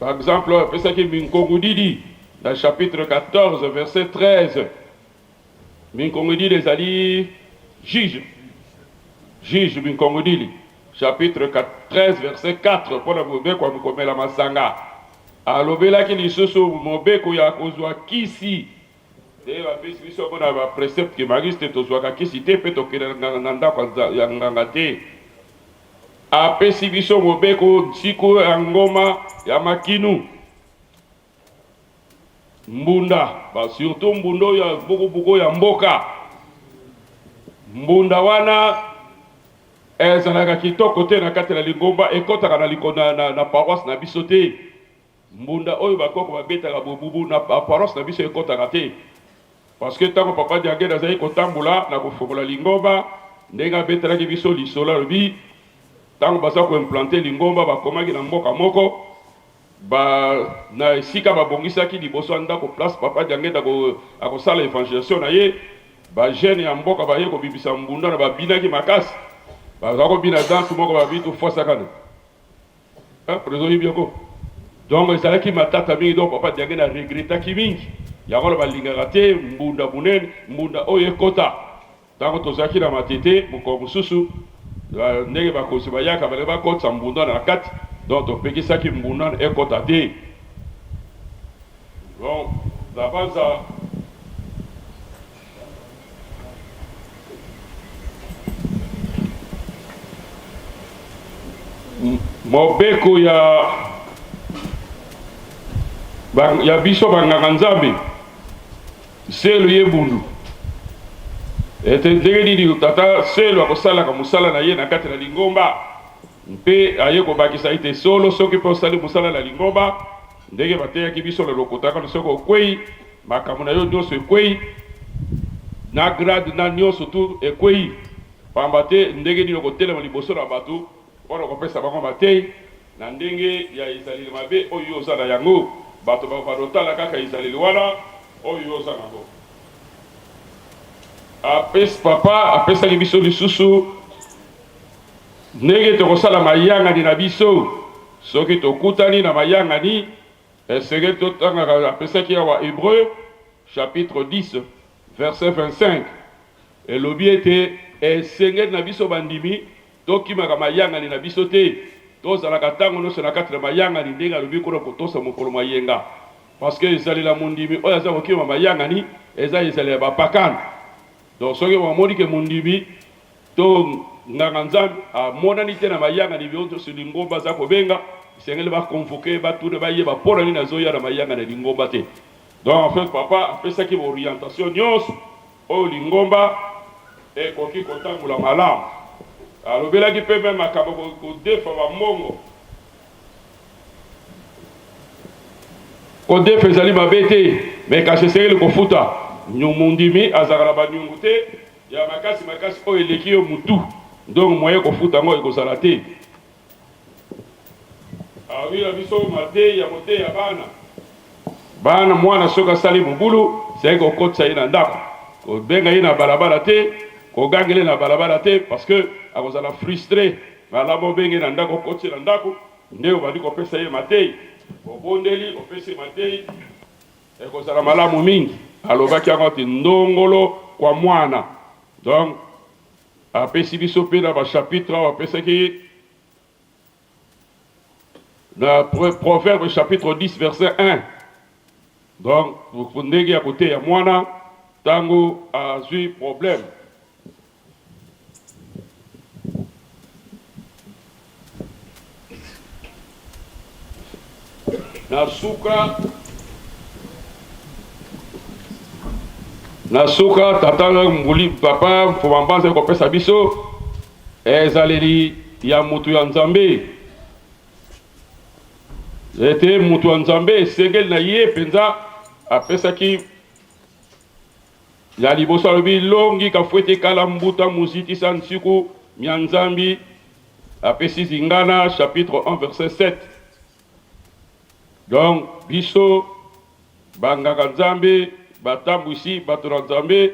Par exemple, apesaki minkongudidi na chapitre 14 verset 13. Minkongedili ezali juge. Juge Minkongedili chapitre 13 verset 4 mpo na mobeko ya komela masanga. Alobelaki lisusu mobeko ya kozwa kisi. Nde bapesi biso yango na ba precepte kimariste, tozwaka kisi te mpe tokende na ndako ya nganga te. Apesi biso mobeko nsiku ya ngoma ya makinu. Mbunda, ba surtout mbunda oyo ya buku buku ya mboka. Mbunda wana ezalaka kitoko te na kati na lingomba, ekotaka na, na, na, na paroisse na biso te. Mbunda oyo bakoko babetaka bobubu na paroisse na biso ekotaka te. Parce que tango papa Diangenda azali kotambola na kofongola lingomba, ndenge abetelaki biso lisolo alobi tango baza ko implanter lingomba bakomaki na mboka moko ba na esika babongisaki liboso ya ndako place papa Diangenda akosala evangelisation na ye, ba jeunes ya mboka baye kobimisa mbunda na babinaki makasi, baza kobina danse moko babi tofwasakana. Hein, president oyebi yango. Donc ezalaki matata mingi, donc papa Diangenda regrettaki mingi. Yango wana balingaka te mbunda munene, mbunda oyo ekota. Tango tozalaki na Matete, mokolo mosusu ndenge bakonzi bayaka balingi bakotisa mbunda na kati, donc topekisaki mbunda ekota te. Donc nabanza Mobeko ya ya biso banganga Nzambe Selo ye bundu ete ndenge nini tata Selo akosalaka mosala na ye na kati na lingomba mpe aye kobakisa ete solo soki mpe osali mosala na lingomba ndenge bateyaki biso na lokota kano soki okwei Makambo na yo nionso ekweyi, na grade na nionso tout ekweyi, pamba te ndenge nini okotelema liboso na bato mpo na kopesa bango mateyi na ndenge ya ezaleli mabe oyo yo oza na yango? Bato bakobanda kotala kaka ezaleli wana oyo yo oza na yango. Apesi, papa apesaki biso lisusu ndenge tokosala mayangani na biso soki tokutani na mayangani. Esengeli totangaka apesaki awa Hebreu chapitre 10 verset 25 elobi ete esengeli na biso bandimi tokimaka mayangani na biso te, tozalaka ntango nyonso na kati na mayangani, ndenge alobi kuna kotosa mokolo mwa yenga, parce que ezalela mondimi oyo aza kokima mayangani eza ezalela ya bapakano. Donc soki bamoni ke mondimi To nganga nzambe amonani te na mayangani nionso lingomba aza kobenga, esengeli ba convoquer ye batuna bayeba pona nini azoya na mayangani ya lingomba te. Donc en fait papa apesaki ba orientation nionso oyo lingomba ekoki kotambola malamu. Alobelaki pe meme makambo kodefa ba mbongo. Kodefa ezali mabe te, mais kasi esengeli kofuta. Mondimi azalaka na ba nyongo te. Ya makasi makasi oyo eleki yo mutu donc moyen kofuta yango ekozala te. Alobi na biso mateyi ya koteya bana. Bana mwana soki asali mobulu zali kokotisa ye na ndako, kobenga ye na balabala te, kogangela ye na balabala te parce que akozala frustre. Malamu obenge ye na ndako, okotisi ye na ndako nde obandi kopesa ye mateyi, obondeli opesi ye mateyi. Ekozala malamu mingi. Alobaki yango ete ndongolo kwa mwana. Donc apesi biso pe na ba chapitre awa apesaki na Proverbe chapitre 10 verset 1. Donc ndenge ya koteya mwana tango azwi problème. Na suka na suka tata mbuli papa mfuma mbanza ekopesa biso ezaleli ya mutu ya Nzambe ete mutu ya Nzambe esengeli na ye mpenza apesaki Ya liboso alobi longi kafuete kala mbuta muzikisa nsiku mya Nzambi apesi zingana chapitre 1 verset 7. Donc biso banganga Nzambe batambwisi bato na Nzambe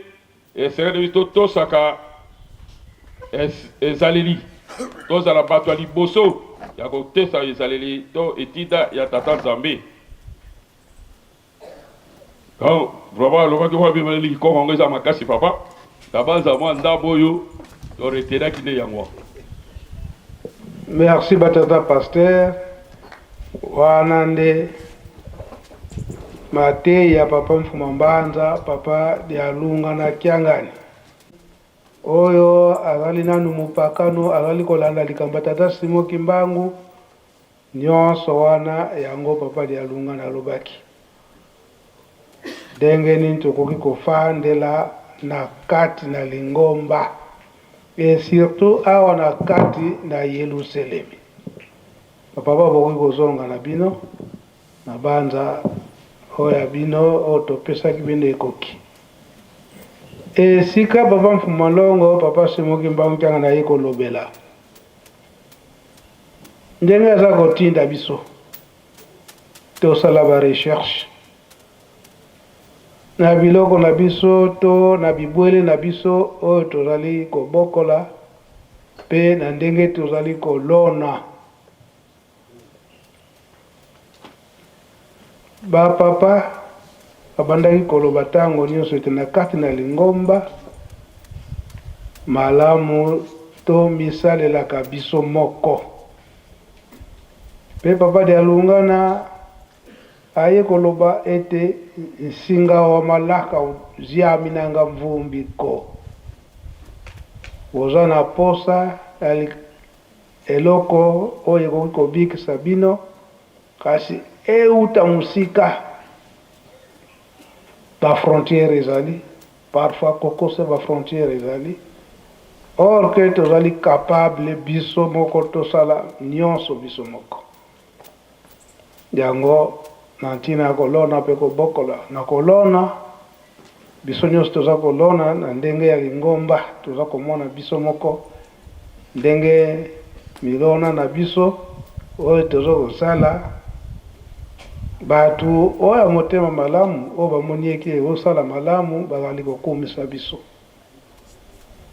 esengeli biso totosaka ezaleli tozala bato ya liboso ya kotesa ezaleli to etinda ya Tata Nzambe. Donc vraiment alobaki wapi maleli kikongo yango eza makasi papa. Nabanza mwa ndambo oyo to retenaki nde yango wana. Merci ba tata pasteur, wana nde mateyi ya papa Mfuma Mbanza, papa Dialunga na Kiangani. Oyo azali nanu mopakano, azali kolanda likambo ya tata Simon Kimbangu, Nionso wana yango papa Dialungana alobaki. Ndenge nini tokoki kofandela na kati na lingomba et surtout awa na kati na Yeluselemi. Ba papa bokoki kozonga na bino na banza oyo ya bino oyo topesaki bino ekoki. Esika papa Mfuma Longo, papa Simon Kimbangu Kiangani aye kolobela. Ndenge aza kotinda biso tosala ba recherche na biloko na biso to na bibwele na biso oyo tozali kobokola mpe na ndenge tozali kolona. Ba papa babandaki koloba tango nionso ete na kati na lingomba, malamu tomisalelaka biso moko. Pe Papa Dialungana aye koloba ete nsinga wa malaka ziami nanga mvumbi ko. Boza na posa ya eloko oyo ekoki kobikisa bino, Kasi ewuta mosika, ba frontières ezali, parfois kokosa ba frontières ezali, or que tozali capable biso moko tosala nionso biso moko. Yango na ntina ya kolona mpe kobokola. Na kolona, biso nionso toza kolona na ndenge ya lingomba, toza komona biso moko Ndenge milona na biso oyo tozo kosala, batu oyo ya motema malamu oyo bamoni eke ekosala malamu bazali kokumisa biso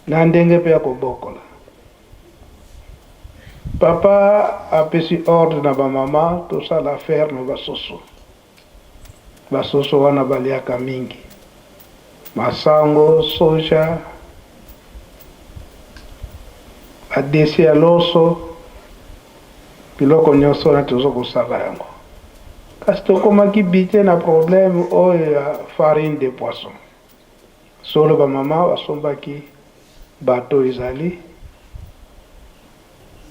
na ndenge pe ya kobokola. Papa apesi ordre na ba mama tosala ferme ba soso. Ba soso wana baliaka mingi masango, soja, ba dese ya loso, biloko nionso wana tozo kosala yango. Kasi tokomaki bute na problème oyo ya farine de poisson. Solo ba mama basombaki bateau ezali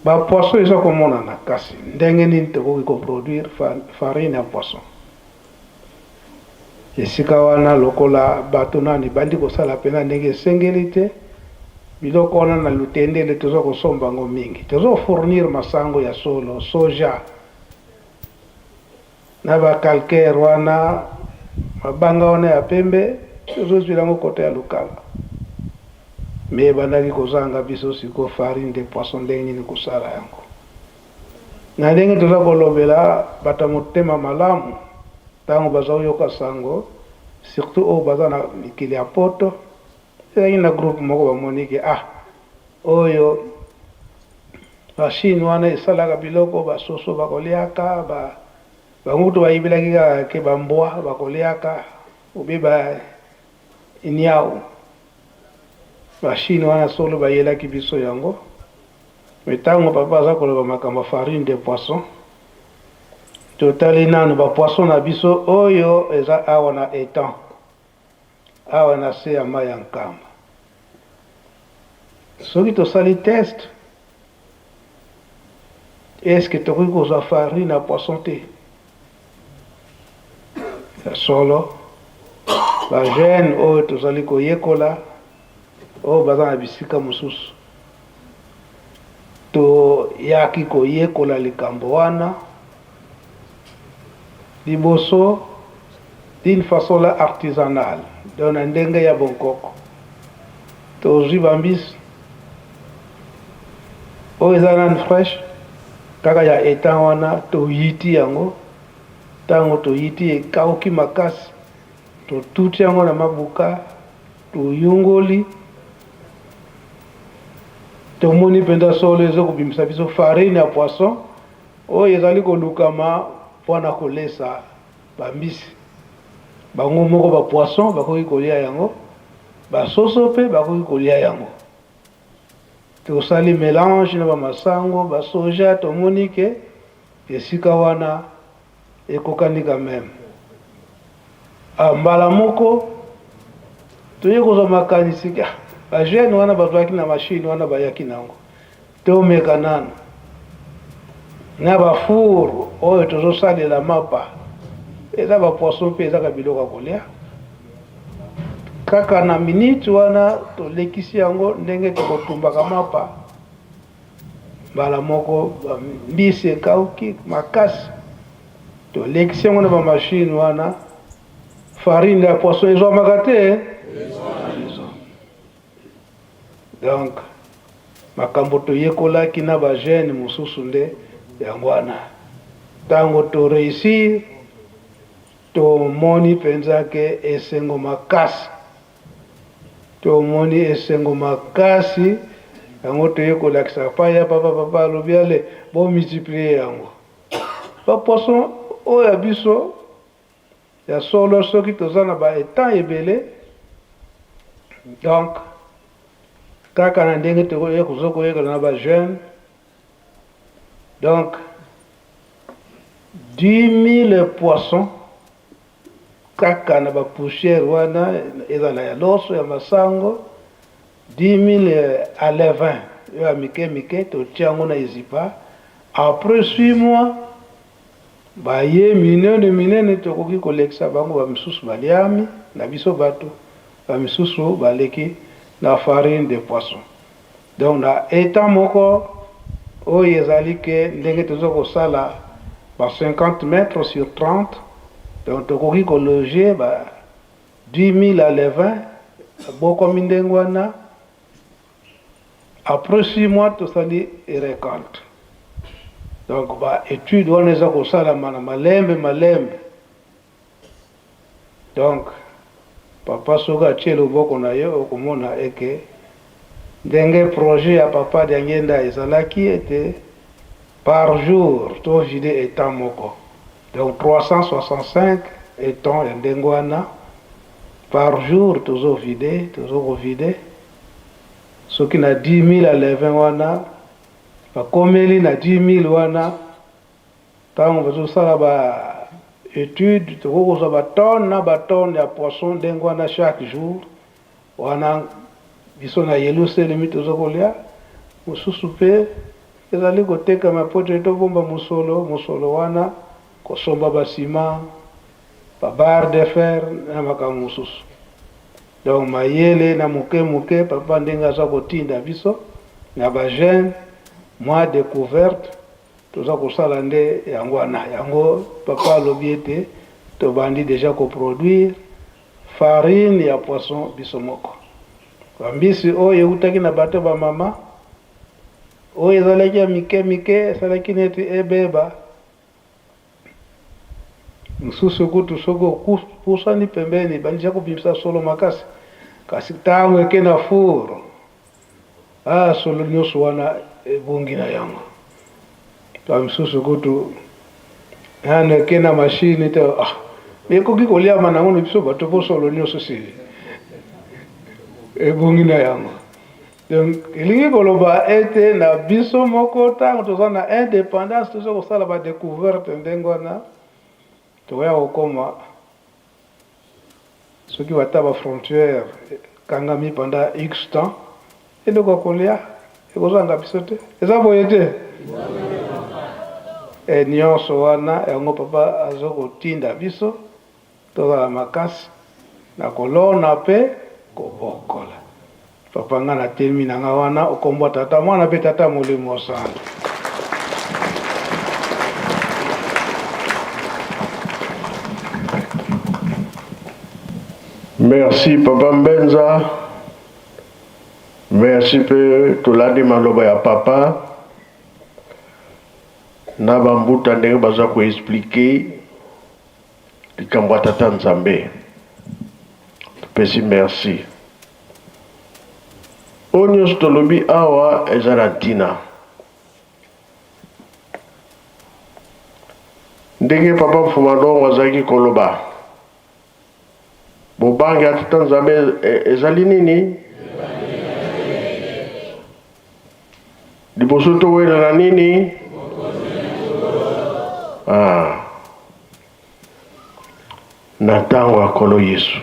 ba poisson eza komonana kasi ndenge nini tokoki ko produire farine ya poisson esika wana lokola bato nani bandi kosala pena ndenge esengeli te biloko wana na lutendele toza kosomba yango mingi tozo fournir masango ya solo soja Na ba calcaire wana, mabanga wana ya pembe, tozo zuila yango cote ya Lukala. Mais ebandaki kozanga biso sikoyo farine de poisson ndenge nini kosala yango. Na ndenge toza kolobela bato ya motema malamu tango baza koyoka sango surtout oyo baza na mikili ya poto, ezalaki na groupe moko bamoni ke ah oyo Machine wana esalaka biloko ba soso bakoliaka ba bango kutu bayibelaki kaka ke ba mbwa bakoliaka ou bien ba niawu. Machine wana solo bayelaki biso yango mais tango papa aza koloba makambo ya farine de poisson totali nanu ba poisson na biso oyo eza awa na etang awa na se ya mayi ya Nkamba. Soki tosali test, est ce que tokoki kozwa farine ya poisson te? Ya solo, ba jeunes oyo tozali koyekola, oyo baza na bisika mosusu, toyaki koyekola likambo wana liboso d'une façon la artisanale, donc na ndenge ya bonkoko. Tozwi ba mbisi oyo eza nanu fresh kaka ya etang wana, toyiti yango. Tango toyiti ekauki makasi, totuti yango na mabuka, toyungoli, tomoni mpenza solo ezo kobimisa biso farine ya poisson oyo ezali kolukama mpo na kolesa ba mbisi. Bango moko ba poissons bakoki kolia yango, ba soso pe bakoki kolia yango. Tosali melange na ba masango, ba soja, tomoni ke esika wana ekokani quand meme. Ah, mbala moko toye kozwa makanisi ke ah, ba jeunes wana bazwaki na machine wana bayaki na yango, tomeka nanu na ba four oyo tozosalela mapa, eza ba poisson mpe ezaka biloko ya kolia. Kaka na minute wana tolekisi yango ndenge tokotumbaka mapa, mbala moko ba mbisi ekauki makasi, tolekisi yango na ba machine wana, farine ya poisson ezwamaka te. Donc makambo toyekolaki na ba jeunes mosusu nde yango wana. Tango to reussir, tomoni penza ke esengo makasi. Tomoni esengo makasi, yango toye kolakisa epai ya papa, papa alobi allez bo multiplier yango. Ba poissons oyo ya biso ya solo soki toza na ba etangs ebele, donc kaka na ndenge tozo koyekola na ba jeunes, donc 10 000 poissons kaka na ba poussière wana, ezala ya loso ya masango, 10 000 alevins oyo ya mike mike, totia yango na ezipa. Après 6 mois baye minene minene, tokoki kolekisa bango, ba misusu baliami na biso bato, ba misusu baleki na farine de poisson. Donc na étang moko oyo ezali ke ndenge toza kosala ba 50 mètres sur 30, donc tokoki kologer ba 10 000 alevins bokomi ndenge wana. Après 6 mois tosali récolte. Donc ba étude wana eza kosalama na malembe malembe. Donc papa soki atie loboko na ye, okomona eke ndenge projet ya papa Diangienda ezalaki ete par jour to vide étang moko, donc 365 étang ya ndenge wana par jour tozo vide, tozo kovide. Soki na 10 000 alevins wana bakomeli na 10 000 wana, ntango bazosala ba étude, tokoki kozwa batonne na batonne ya poisson ndenge wana chaque jour. Wana biso na Yelusalemi toza kolia, mosusu mpe ezali kotekama po ete tobomba mosolo. Mosolo wana kosomba basima, babarre de fer na makambo mosusu. Donc mayele na moke moke papa ndenge aza kotinda biso na ba jeunes, mwa découverte toza kosala nde yango wana. Yango papa alobi ete tobandi déjà koproduire farine ya poisson biso moko. Bambisi oyo eutaki na bato bamama oyo ezalaki ya mike mike, esalaki neti ebeba, mosusu kutu soki opusani pembeni ebandisa kobimisa solo makasi, kasi ntango eke na four, ah, solo nyonso wana ebongi na yango. Bamisusu kutu nano eke na mashine te, ah, ekoki koliama nango na biso bato po solo nyonso sili ebongi na yango. Donc elingi koloba ete na biso moko ntango toza na indépendance, toza kosala badécouverte ndenge wana, tokoya kokoma soki bata bafrontière ekangami pendant x temps, eloko ya kolia ekozanga biso te. Eza boye te? E nyonso wana yango papa aza kotinda biso tozala makasi na kolona mpe kobokola. Papa, nga natelemi na nga wana, okombwa tata mwana mpe tata molimo santo. Merci papa Mbenza, merci mpe tolandi maloba ya papa na bambuta ndenge baza koexpliquer likambo ya tata Nzambe. Topesi merci. Oyo nyonso tolobi awa eza na ntina. Ndenge papa Mfuma Ndongo azalaki koloba. Bobangi ya Tata Nzambe ezali nini? Liboso towelela nini? Ah. Na ntango ya Nkolo Yesu,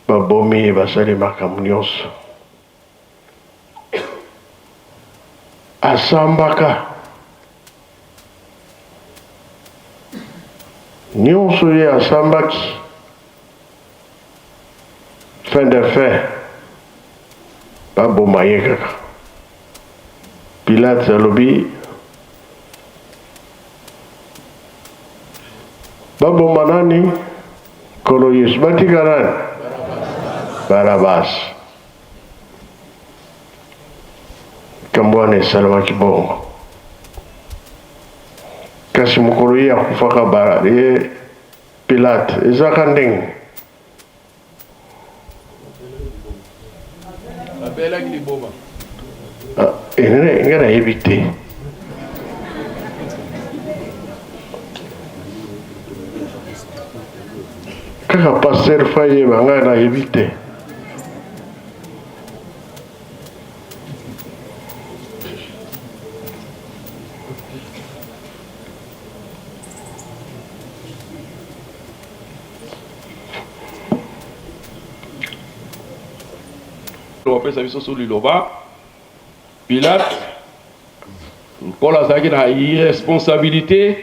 babomi ye, basali makambo nyonso. Asambaka nyonso ye asambaki, fin de fin baboma ye kaka. Pilate alobi baboma nani? Nkolo Yesu. Batika nani? Barabas. Likambo wana esalemaki bongo, kasi mokolo ye akufaka bara ye Pilate ezaka ndenge abelaki liboma. Ah, ngai nayebi te. Kaka pasteur fayeba, ngai nayebi te. Bapesa biso su liloba. Pilate, Nkolo azalaki na irresponsabilité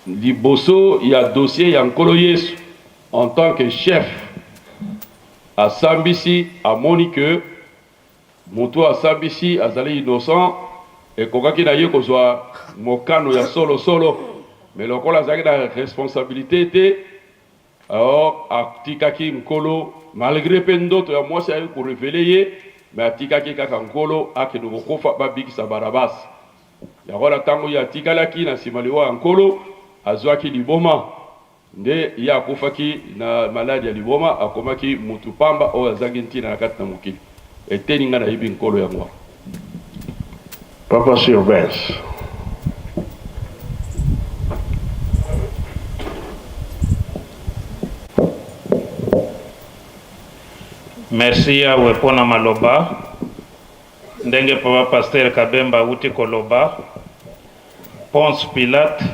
liboso ya dossier ya Nkolo Yesu en tant que chef. Asambisi, amoni que moto oyo asambisi azali innocent, ekokaki na ye kozwa mokano ya solo solo, mais lokola azalaki na responsabilité te, alors atikaki Nkolo, malgre pe ndoto ya mwasi ayaki ko reveler ye, mais atikaki kaka Nkolo akende kokufa, babikisa Barabas. Yango wana tango ye atikalaki na sima liwa ya Nkolo, azwaki liboma. Nde ye akufaki na maladi ya liboma, akomaki mutu pamba oyo azangi ntina na kati na mokili. Eteni ngai nayebi Nkolo yango wana. Papa Sylvestre. Merci Yahweh pona maloba ndenge papa pasteur Kabemba awuti koloba Ponce Pilate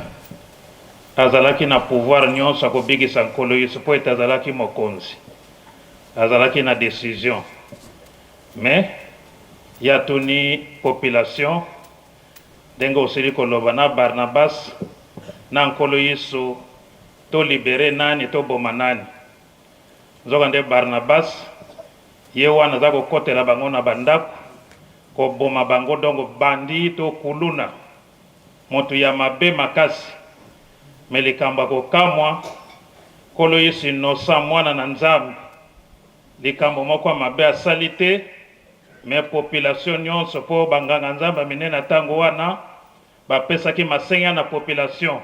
Azalaki na pouvoir nionso ya kobikisa Nkolo Yesu mpo ete azalaki mokonzi. Azalaki na decision. Mais ye atuni population ndenge osili koloba na Barnabas na Nkolo Yesu to liberer nani to boma nani? Nzoka nde Barnabas ye wana aza kokotela bango na ba ndaku koboma bango donc bandit to kuluna. Mutu ya mabe makasi mais likambo ya kokamwa Nkolo Yesu innocent mwana na Nzambe likambo moko ya mabe asali te mais population nionso po ba nganga Nzambe ya minene ya tango wana bapesaki masenginya na population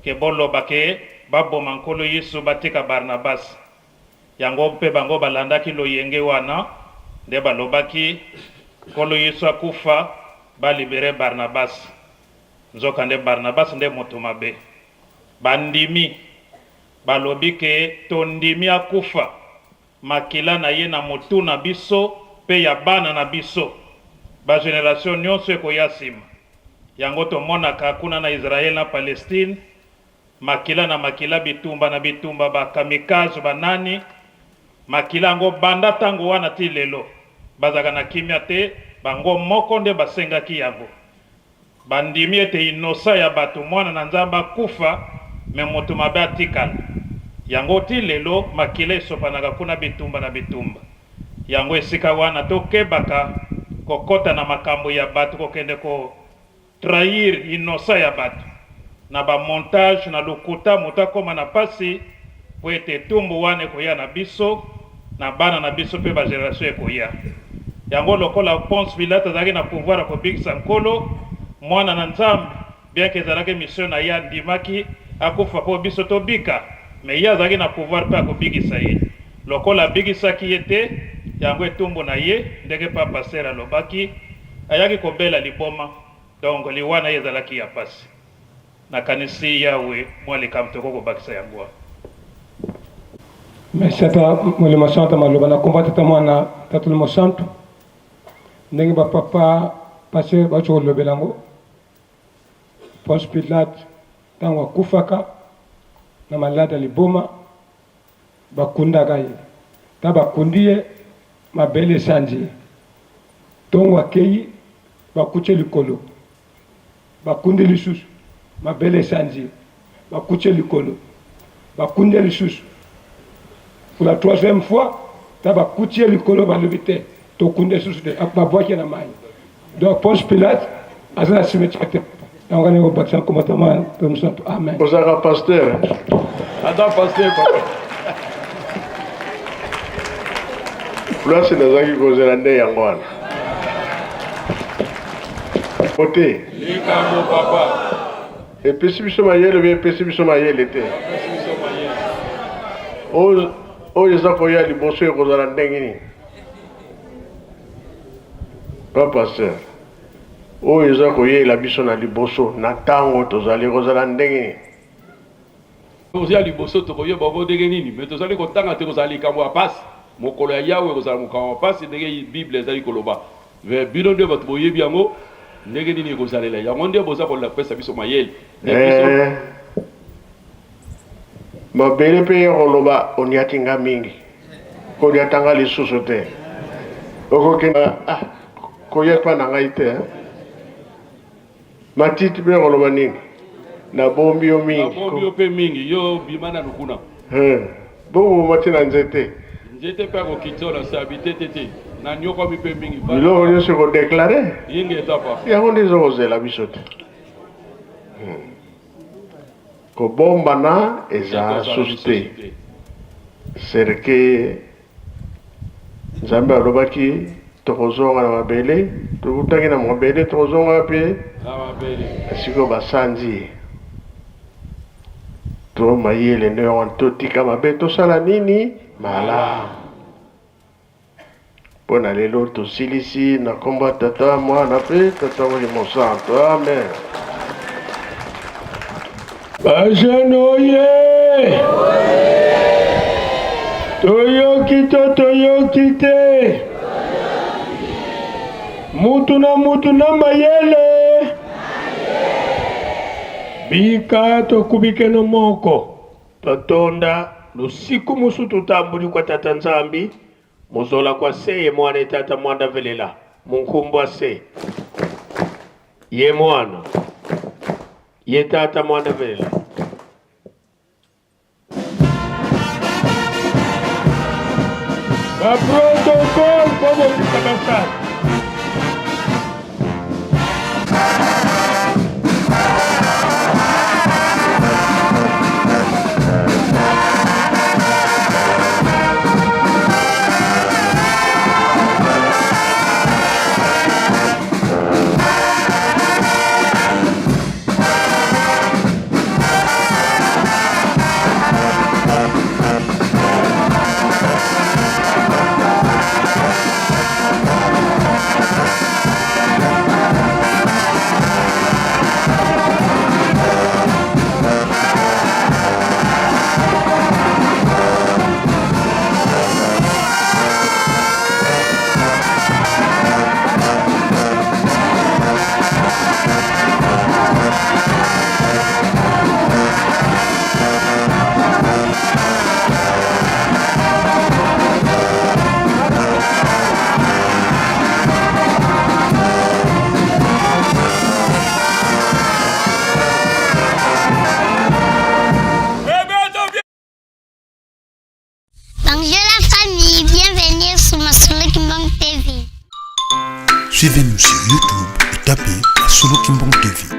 ke boloba ke baboma Nkolo Yesu batika Barnabas yango mpe bango balandaki loyenge wana nde balobaki Nkolo Yesu akufa ba liberer Barnabas nzoka nde Barnabas nde mutu mabe ba ndimi balobi ke tondimi akufa makila na ye na mutu na biso pe ya bana na biso ba generation nionso ekoya sima yango tomonaka kuna na Israel na Palestine Makila na makila, bitumba na bitumba, ba kamikaze, ba nani, makila yango banda tango wana ti lelo bazalaka na kimia te, bango moko nde basengaki yango. Ba ndimi ete innocent ya batu, mwana na Nzambe akufa mais mutu mabe atikala. Yango ti lelo makila esopanaka kuna bitumba na bitumba. Yango esika wana tokebaka kokota na makambo ya batu kokende ko trahir innocent ya batu na ba montage na lokuta moto akoma na pasi po ete etumbu wana ekoya na biso na bana na biso pe ba generation ekoya yango lokola Ponce Pilate azalaki na pouvoir ya kobikisa Nkolo mwana na Nzambe bien que ezalaki mission na ye andimaki akufa po biso tobika mais ye azalaki na pouvoir pe ya kobikisa ye lokola abikisaki ye te yango etumbu na ye ndenge pa pasteur alobaki Ayaki kobela liboma donc liwa naye ezalaki ya pasi. Nakanisi Yahwe mua likambo tokoki kobakisa yango wana. Merci Tata Molimo Santu maloba na kombo Tata Mwana Tata Molimo Santu ndenge ba papa pasteur bauti kolobela yango Ponce Pilate ntango akufaka na malade ya liboma bakundaka ye ntango bakundi ye mabele esanzi ye ntongo akei bakuti ye likolo Bakundi lisusu, mabele esanzi ye, bakuti ye likolo, bakundi ye lisusu pour la troisième fois, ta bakuti ye likolo, balobi te tokundi ye lisusu te, babwaki ye na mayi. Donc Ponce Pilate aza na cimetière te. Yango wana ekobakisa nkombo Mwana mpe Mosantu. Amen. Ozalaka pasteur? Aza pasteur papa. Place nazalaki kozela nde yango wana. Ote. Likambo papa. Epesi biso mayele obe epesi biso mayele te. Oyo eza koya liboso ekozala ndenge nini? Papa pasteur. Oyo eza koyela biso na liboso na ntango tozali ekozala ndenge nini? Oyo ya liboso tokoyeba yango ndenge nini? Me tozali kotanga te kozala likambo ya pasi. Mokolo ya Yawe ekozala mokambo ya pasi ndenge Bible ezali koloba. Me bino nde bato boyebi yango ndenge nini ekozalela. Yango nde boza kopesa biso mayele. Me biso Eh, mabele mpe ye koloba oniati nga mingi, koniata nga lisusu te. Okokende ah, koya epa na ngai te. Eh? Matiti mpe koloba nini? Nabombi yo mingi. Nabombi yo mpe mingi, yo bima nanu kuna. Eh, bongo bomati na nzete. Nzete mpe akokitisa na se abi te te te. Nanyokwami mpe mingi. Biloko nyonso ekodeklare. Yingi eta papa. Yango nde ezokozela biso te. Kobombana eza susu te. Serke Nzambe alobaki tokozonga na mabele, tokutaki na mabele, tokozonga wapi? Na mabele. Sikoyo basanzi ye. To mayele nde wana, totika mabe, tosala nini? Malamu. Mpo na lelo tosilisi na nkombo ya Tata, Mwana mpe Tata Molimo Santo. Amen. Ba jeune oye! Toyoki to toyoki te? Mutu na mutu na mayele. Bika tokubikeno moko. Totonda lusiku musu tutambuli kwa Tata Nzambi muzola kwa se ye mwana e Tata mwanda velela munkumbwa se ye mwana ye Tata mwanda velela. Ba protocole bobongisa basali. Bonjour la famille, bienvenue sur Masolo Kimbang TV. Suivez-nous sur YouTube et tapez Masolo Kimbang TV.